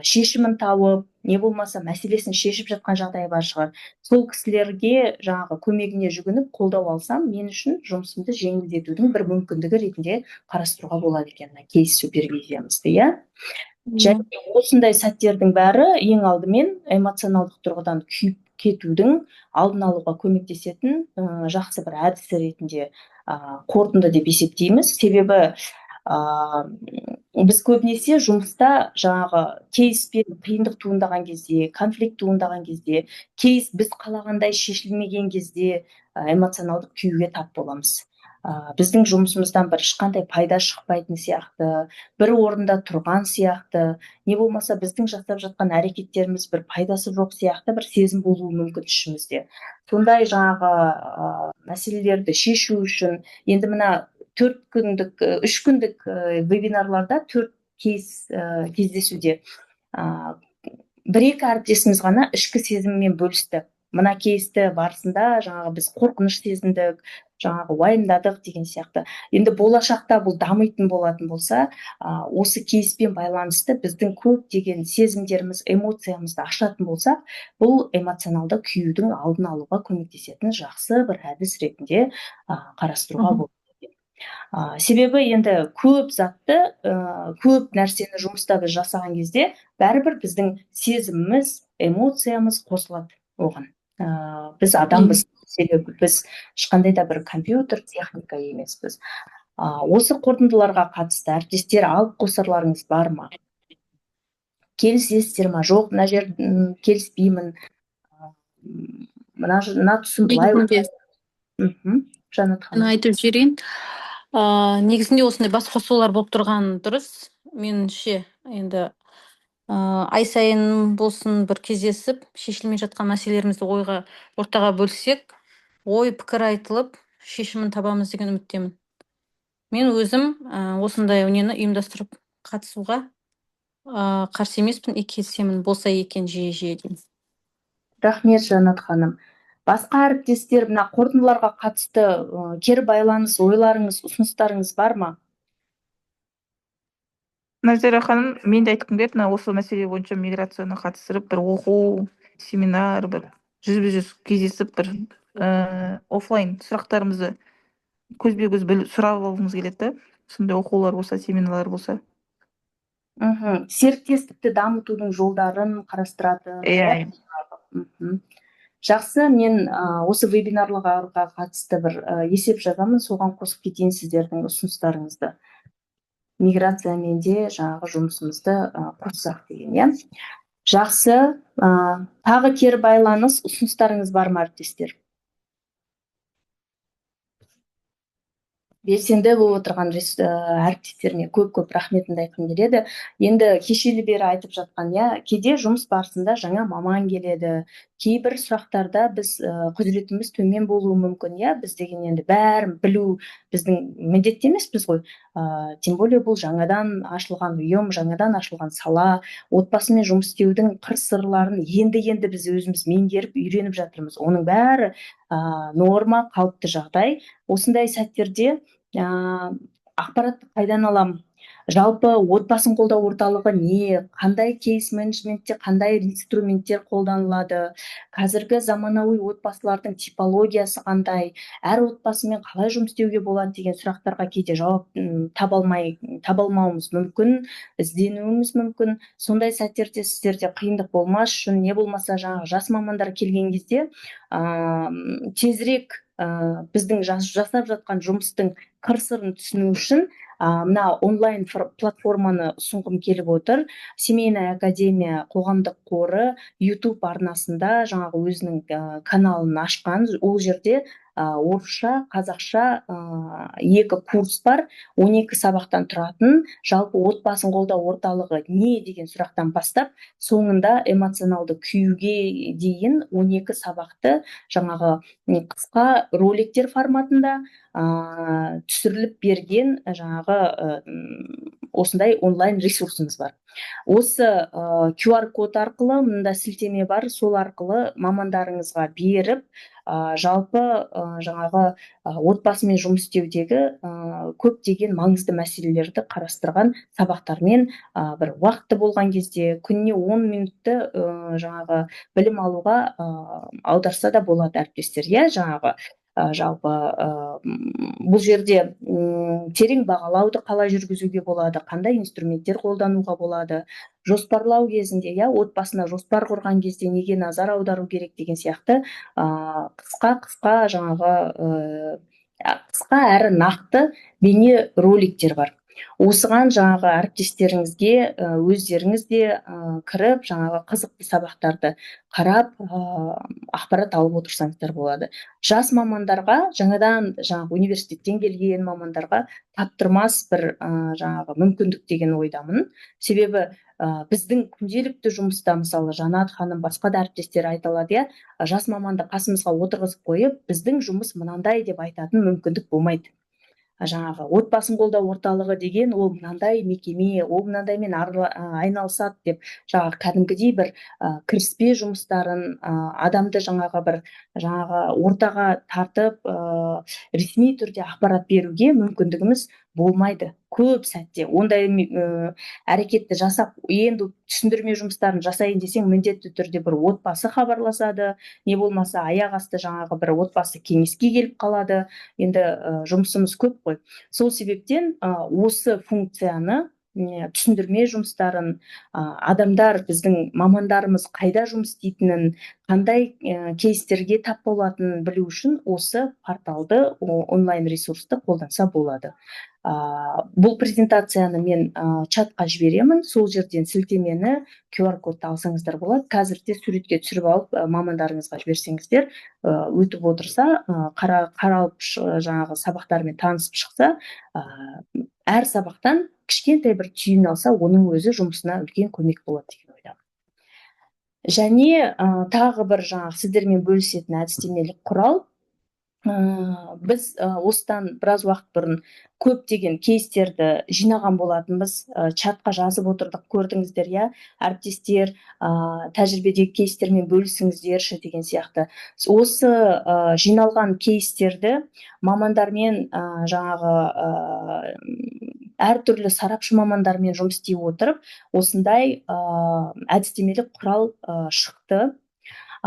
шешімін тауып, не болмаса мәселесін шешіп жатқан жағдайы бар шығар. Сол кісілерге жаңағы көмегіне жүгініп, қолдау алсам, мен үшін жұмысымды жеңілдетудің бір мүмкіндігі ретінде қарастыруға болады екен мына кейс супервизиямызды, иә. Және осындай сәттердің бәрі ең алдымен эмоционалдық тұрғыдан күйіп кетудің алдын алуға көмектесетін жақсы бір әдіс ретінде қорытынды деп есептейміз. Себебі біз көбінесе жұмыста жаңағы кейспен қиындық туындаған кезде, конфликт туындаған кезде, кейс біз қалағандай шешілмеген кезде эмоционалдық күйюге тап боламыз. Біздің жұмысымыздан бір ешқандай пайда шықпайтын сияқты, бір орында тұрған сияқты, не болмаса біздің жасап жатқан әрекеттеріміз бір пайдасы жоқ сияқты бір сезім болуы мүмкін ішімізде. Сондай жаңағы мәселелерді шешу үшін енді мына 4 күндік, 3 күндік вебинарларда, төрт кейс кездесуде бір екі әріптесіміз ғана ішкі сезімімен бөлісті: мына кейсті барысында жаңағы біз қорқыныш сезіндік, жаңағы уайымдадық деген сияқты. Енді болашақта бұл дамитын болатын болса, осы кейспен байланысты біздің көптеген сезімдеріміз, эмоциямызды ашатын болсақ, бұл эмоционалды күюдің алдын алуға көмектесетін жақсы бір әдіс ретінде қарастыруға болады. Себебі енді көп затты, көп нәрсені жұмыста біз жасаған кезде бәрібір біздің сезіміміз, эмоциямыз қосылады оған. Біз адамбыз, себебі біз ешқандай да бір компьютер, техника емеспіз. Осы қорытындыларға қатысты, әріптестер, алып қосарларыңыз бар ма? Келісесіздер ма? Жоқ, мына жер келіспеймін, мына тұсын былай. Негізінде Жанат ханым. Айтып жіберейін. Негізінде осындай бас қосулар болып тұрған дұрыс меніңше. Енді ай сайын болсын бір кездесіп, шешілмей жатқан мәселелерімізді ойға ортаға бөлсек, ой пікір айтылып, шешімін табамыз деген үміттемін. Мен өзім осындай нені ұйымдастырып қатысуға қарсы емеспін и келісемін, болса екен жиі жиі деймін. Рахмет, Жанат ханым. Басқа әріптестер, мына қорытындыларға қатысты кері байланыс, ойларыңыз, ұсыныстарыңыз бар ма? Назира ханым, мен де айтқым келеді. Мына осы мәселе бойынша миграцияны қатыстырып бір оқу, семинар, бір жүзбе жүз кездесіп, бір оффлайн сұрақтарымызды көзбе көз сұрап алғымыз келеді да. Сондай оқулар болса, семинарлар болса. Серіктестікті дамытудың жолдарын қарастыратын. Иә. Жақсы, мен осы вебинарларға қатысты бір есеп жазамын, соған қосып кетейін сіздердің ұсыныстарыңызды. Миграциямен де жаңағы жұмысымызды қоссақ деген, иә. Жақсы, тағы кері байланыс, ұсыныстарыңыз бар ма, әріптестер? Белсенді болып отырған әріптестеріме көп-көп рахметімді айтқым келеді. Енді кешелі бері айтып жатқан, иә, кейде жұмыс барысында жаңа маман келеді. Кейбір сұрақтарда біз құзыретіміз төмен болуы мүмкін, иә, біз деген енді бәрін білу біздің міндетті емеспіз ғой. Тем более бұл жаңадан ашылған ұйым, жаңадан ашылған сала, отбасымен жұмыс істеудің қыр-сырларын енді-енді біз өзіміз меңгеріп, үйреніп жатырмыз. Оның бәрі норма, қалыпты жағдай. Осындай сәттерде ақпаратты қайдан аламын? Жалпы отбасын қолдау орталығы не? Қандай кейс менеджментте қандай инструменттер қолданылады? Қазіргі заманауи отбасылардың типологиясы қандай? Әр отбасымен қалай жұмыс істеуге болады деген сұрақтарға кейде жауап таба алмауымыз мүмкін, ізденуіміз мүмкін. Сондай сәттерде сіздерде қиындық болмас үшін, не болмаса жаңағы жас мамандар келген кезде, тезірек біздің жасап жатқан жұмыстың қыр-сырын түсіну үшін, мына онлайн платформаны ұсынғым келіп отыр. Семейная академия қоғамдық қоры YouTube арнасында жаңағы өзінің каналын ашқан. Ол жерде орысша, қазақша екі курс бар, 12 сабақтан тұратын. Жалпы отбасын қолдау орталығы не деген сұрақтан бастап, соңында эмоционалды күйге дейін 12 сабақты жаңағы қысқа роликтер форматында түсіріліп берген жаңағы осындай онлайн ресурсымыз бар. Осы QR код арқылы, мында сілтеме бар, сол арқылы мамандарыңызға беріп, жалпы жаңағы отбасымен жұмыс істеудегі көптеген маңызды мәселелерді қарастырған сабақтармен, бір уақытты болған кезде күніне 10 минутты жаңағы білім алуға аударса да болады, әріптестер, иә, жаңағы жалпы бұл жерде терең бағалауды қалай жүргізуге болады, қандай инструменттер қолдануға болады, жоспарлау кезінде, иә, отбасына жоспар құрған кезде неге назар аудару керек деген сияқты, қысқа-қысқа жаңағы, қысқа әрі нақты бейне роликтер бар. Осыған жаңағы әріптестеріңізге, өздеріңіз де кіріп, жаңағы қызықты сабақтарды қарап, ақпарат алып отырсаңыздар болады. Жас мамандарға, жаңадан жаңағы университеттен келген мамандарға таптырмас бір жаңағы мүмкіндік деген ойдамын. Себебі біздің күнделікті жұмыста, мысалы, Жанат ханым, басқа да әріптестер айта алады, иә, жас маманды қасымызға отырғызып қойып, біздің жұмыс мынандай деп айтатын мүмкіндік болмайды. Жаңағы отбасын қолдау орталығы деген ол мынандай мекеме, ол мынандаймен айналысады деп жаңағы кәдімгідей бір кіріспе жұмыстарын, адамды жаңағы бір жаңағы ортаға тартып, ресми түрде ақпарат беруге мүмкіндігіміз Болмайды. Көп сәтте ондай әрекетті жасап, енді түсіндірме жұмыстарын жасайын десең, міндетті түрде бір отбасы хабарласады, не болмаса аяқ асты жаңағы бір отбасы кеңеске келіп қалады. Енді жұмысымыз көп қой. Сол себептен осы функцияны, түсіндірме жұмыстарын, адамдар, біздің мамандарымыз қайда жұмыс істейтінін, қандай кейстерге тап болатынын білу үшін осы порталды, онлайн ресурсты қолданса болады. Бұл презентацияны мен чатқа жіберемін, сол жерден сілтемені, QR кодты алсаңыздар болады. Қазір де суретке түсіріп алып, мамандарыңызға жіберсеңіздер, өтіп отырса, қаралып, жаңағы сабақтармен танысып шықса, әр сабақтан кішкентай бір түйін алса, оның өзі жұмысына үлкен көмек болады деген ойдамын. Және тағы бір жаңағы сіздермен бөлісетін әдістемелік құрал. Біз осыдан біраз уақыт бұрын көптеген кейстерді жинаған болатынбыз, чатқа жазып отырдық, көрдіңіздер, иә, әріптестер, тәжірибедегі кейстермен бөлісіңіздерші деген сияқты. Осы жиналған кейстерді мамандармен, жаңағы әртүрлі сарапшы мамандармен жұмыс істей отырып, осындай әдістемелік құрал шықты.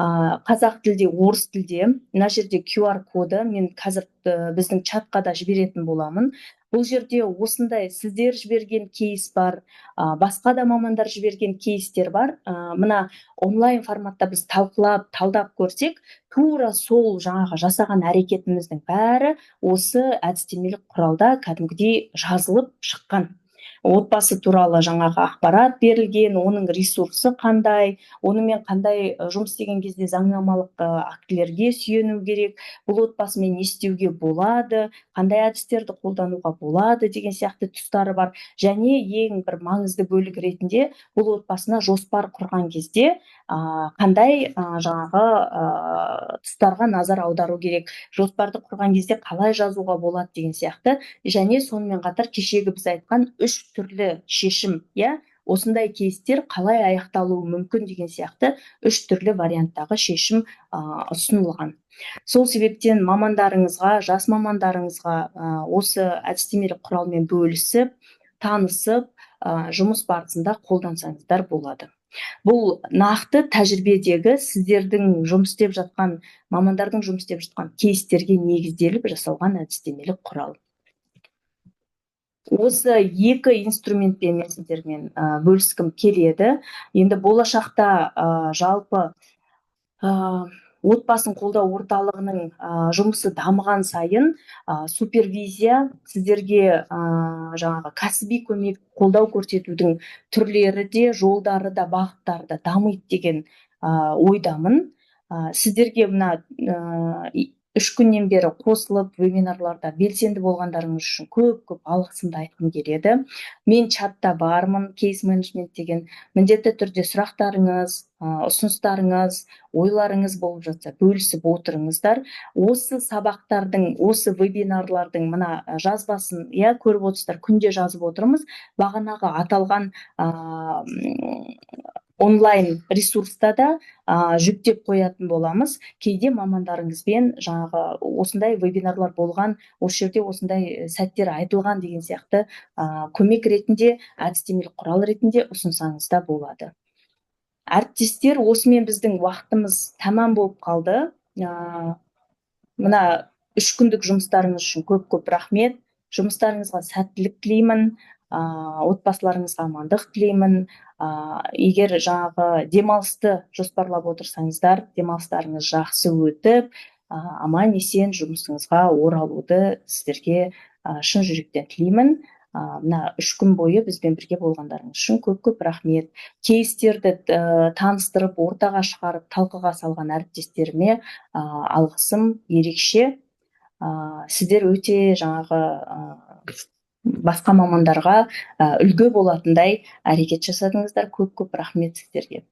Қазақ тілде, орыс тілде. Мына жерде QR коды, мен қазір біздің чатқа да жіберетін боламын. Бұл жерде осындай сіздер жіберген кейс бар, басқа да мамандар жіберген кейстер бар. Мына онлайн форматта біз талқылап, талдап көрсек, тура сол жаңағы жасаған әрекетіміздің бәрі осы әдістемелік құралда кәдімгідей жазылып шыққан. Отбасы туралы жаңағы ақпарат берілген, оның ресурсы қандай, онымен қандай жұмыс істеген кезде заңнамалық актілерге сүйену керек, бұл отбасымен не істеуге болады, қандай әдістерді қолдануға болады деген сияқты тұстары бар. Және ең бір маңызды бөлік ретінде бұл отбасына жоспар құрған кезде қандай жаңағы тұстарға назар аудару керек, жоспарды құрған кезде қалай жазуға болады деген сияқты. Және сонымен қатар кешегі біз айтқан үш түрлі шешім, иә, осындай кейстер қалай аяқталуы мүмкін деген сияқты үш түрлі варианттағы шешім ұсынылған. Сол себептен мамандарыңызға, жас мамандарыңызға осы әдістемелік құралмен бөлісіп, танысып, жұмыс барысында қолдансаңыздар болады. Бұл нақты тәжірибедегі сіздердің жұмыс істеп жатқан мамандардың жұмыс істеп жатқан кейстерге негізделіп жасалған әдістемелік құрал. Осы екі инструментпен мен сіздермен бөліскім келеді. Енді болашақта жалпы отбасын қолдау орталығының жұмысы дамыған сайын супервизия, сіздерге жаңағы кәсіби көмек, қолдау көрсетудің түрлері де, жолдары да, бағыттары да дамиды деген ойдамын. Сіздерге мына 3 күннен бері қосылып, вебинарларда белсенді болғандарыңыз үшін көп көп алғысымды айтқым келеді. Мен чатта бармын, кейс менеджмент деген. Міндетті түрде сұрақтарыңыз, ұсыныстарыңыз, ойларыңыз болып жатса, бөлісіп отырыңыздар. Осы сабақтардың, осы вебинарлардың мына жазбасын, иә, көріп отырсыздар, күнде жазып отырмыз. Бағанағы аталған онлайн ресурста да жүктеп қоятын боламыз. Кейде мамандарыңызбен жаңағы осындай вебинарлар болған, осы жерде осындай сәттер айтылған деген сияқты көмек ретінде, әдістемелік құрал ретінде ұсынсаңыз да болады. Әріптестер, осымен біздің уақытымыз тәмам болып қалды. Мына 3 күндік жұмыстарыңыз үшін көп көп рахмет. Жұмыстарыңызға сәттілік тілеймін, отбасыларыңызға амандық тілеймін. Егер жаңағы демалысты жоспарлап отырсаңыздар, демалыстарыңыз жақсы өтіп, аман есен жұмысыңызға оралуды сіздерге шын жүректен тілеймін. Мына 3 күн бойы бізбен бірге болғандарыңыз үшін көп көп рахмет. Кейстерді таныстырып, ортаға шығарып, талқыға салған әріптестеріме алғысым ерекше. Сіздер өте жаңағы басқа мамандарға үлгі болатындай әрекет жасадыңыздар. Көп көп рахмет сіздерге.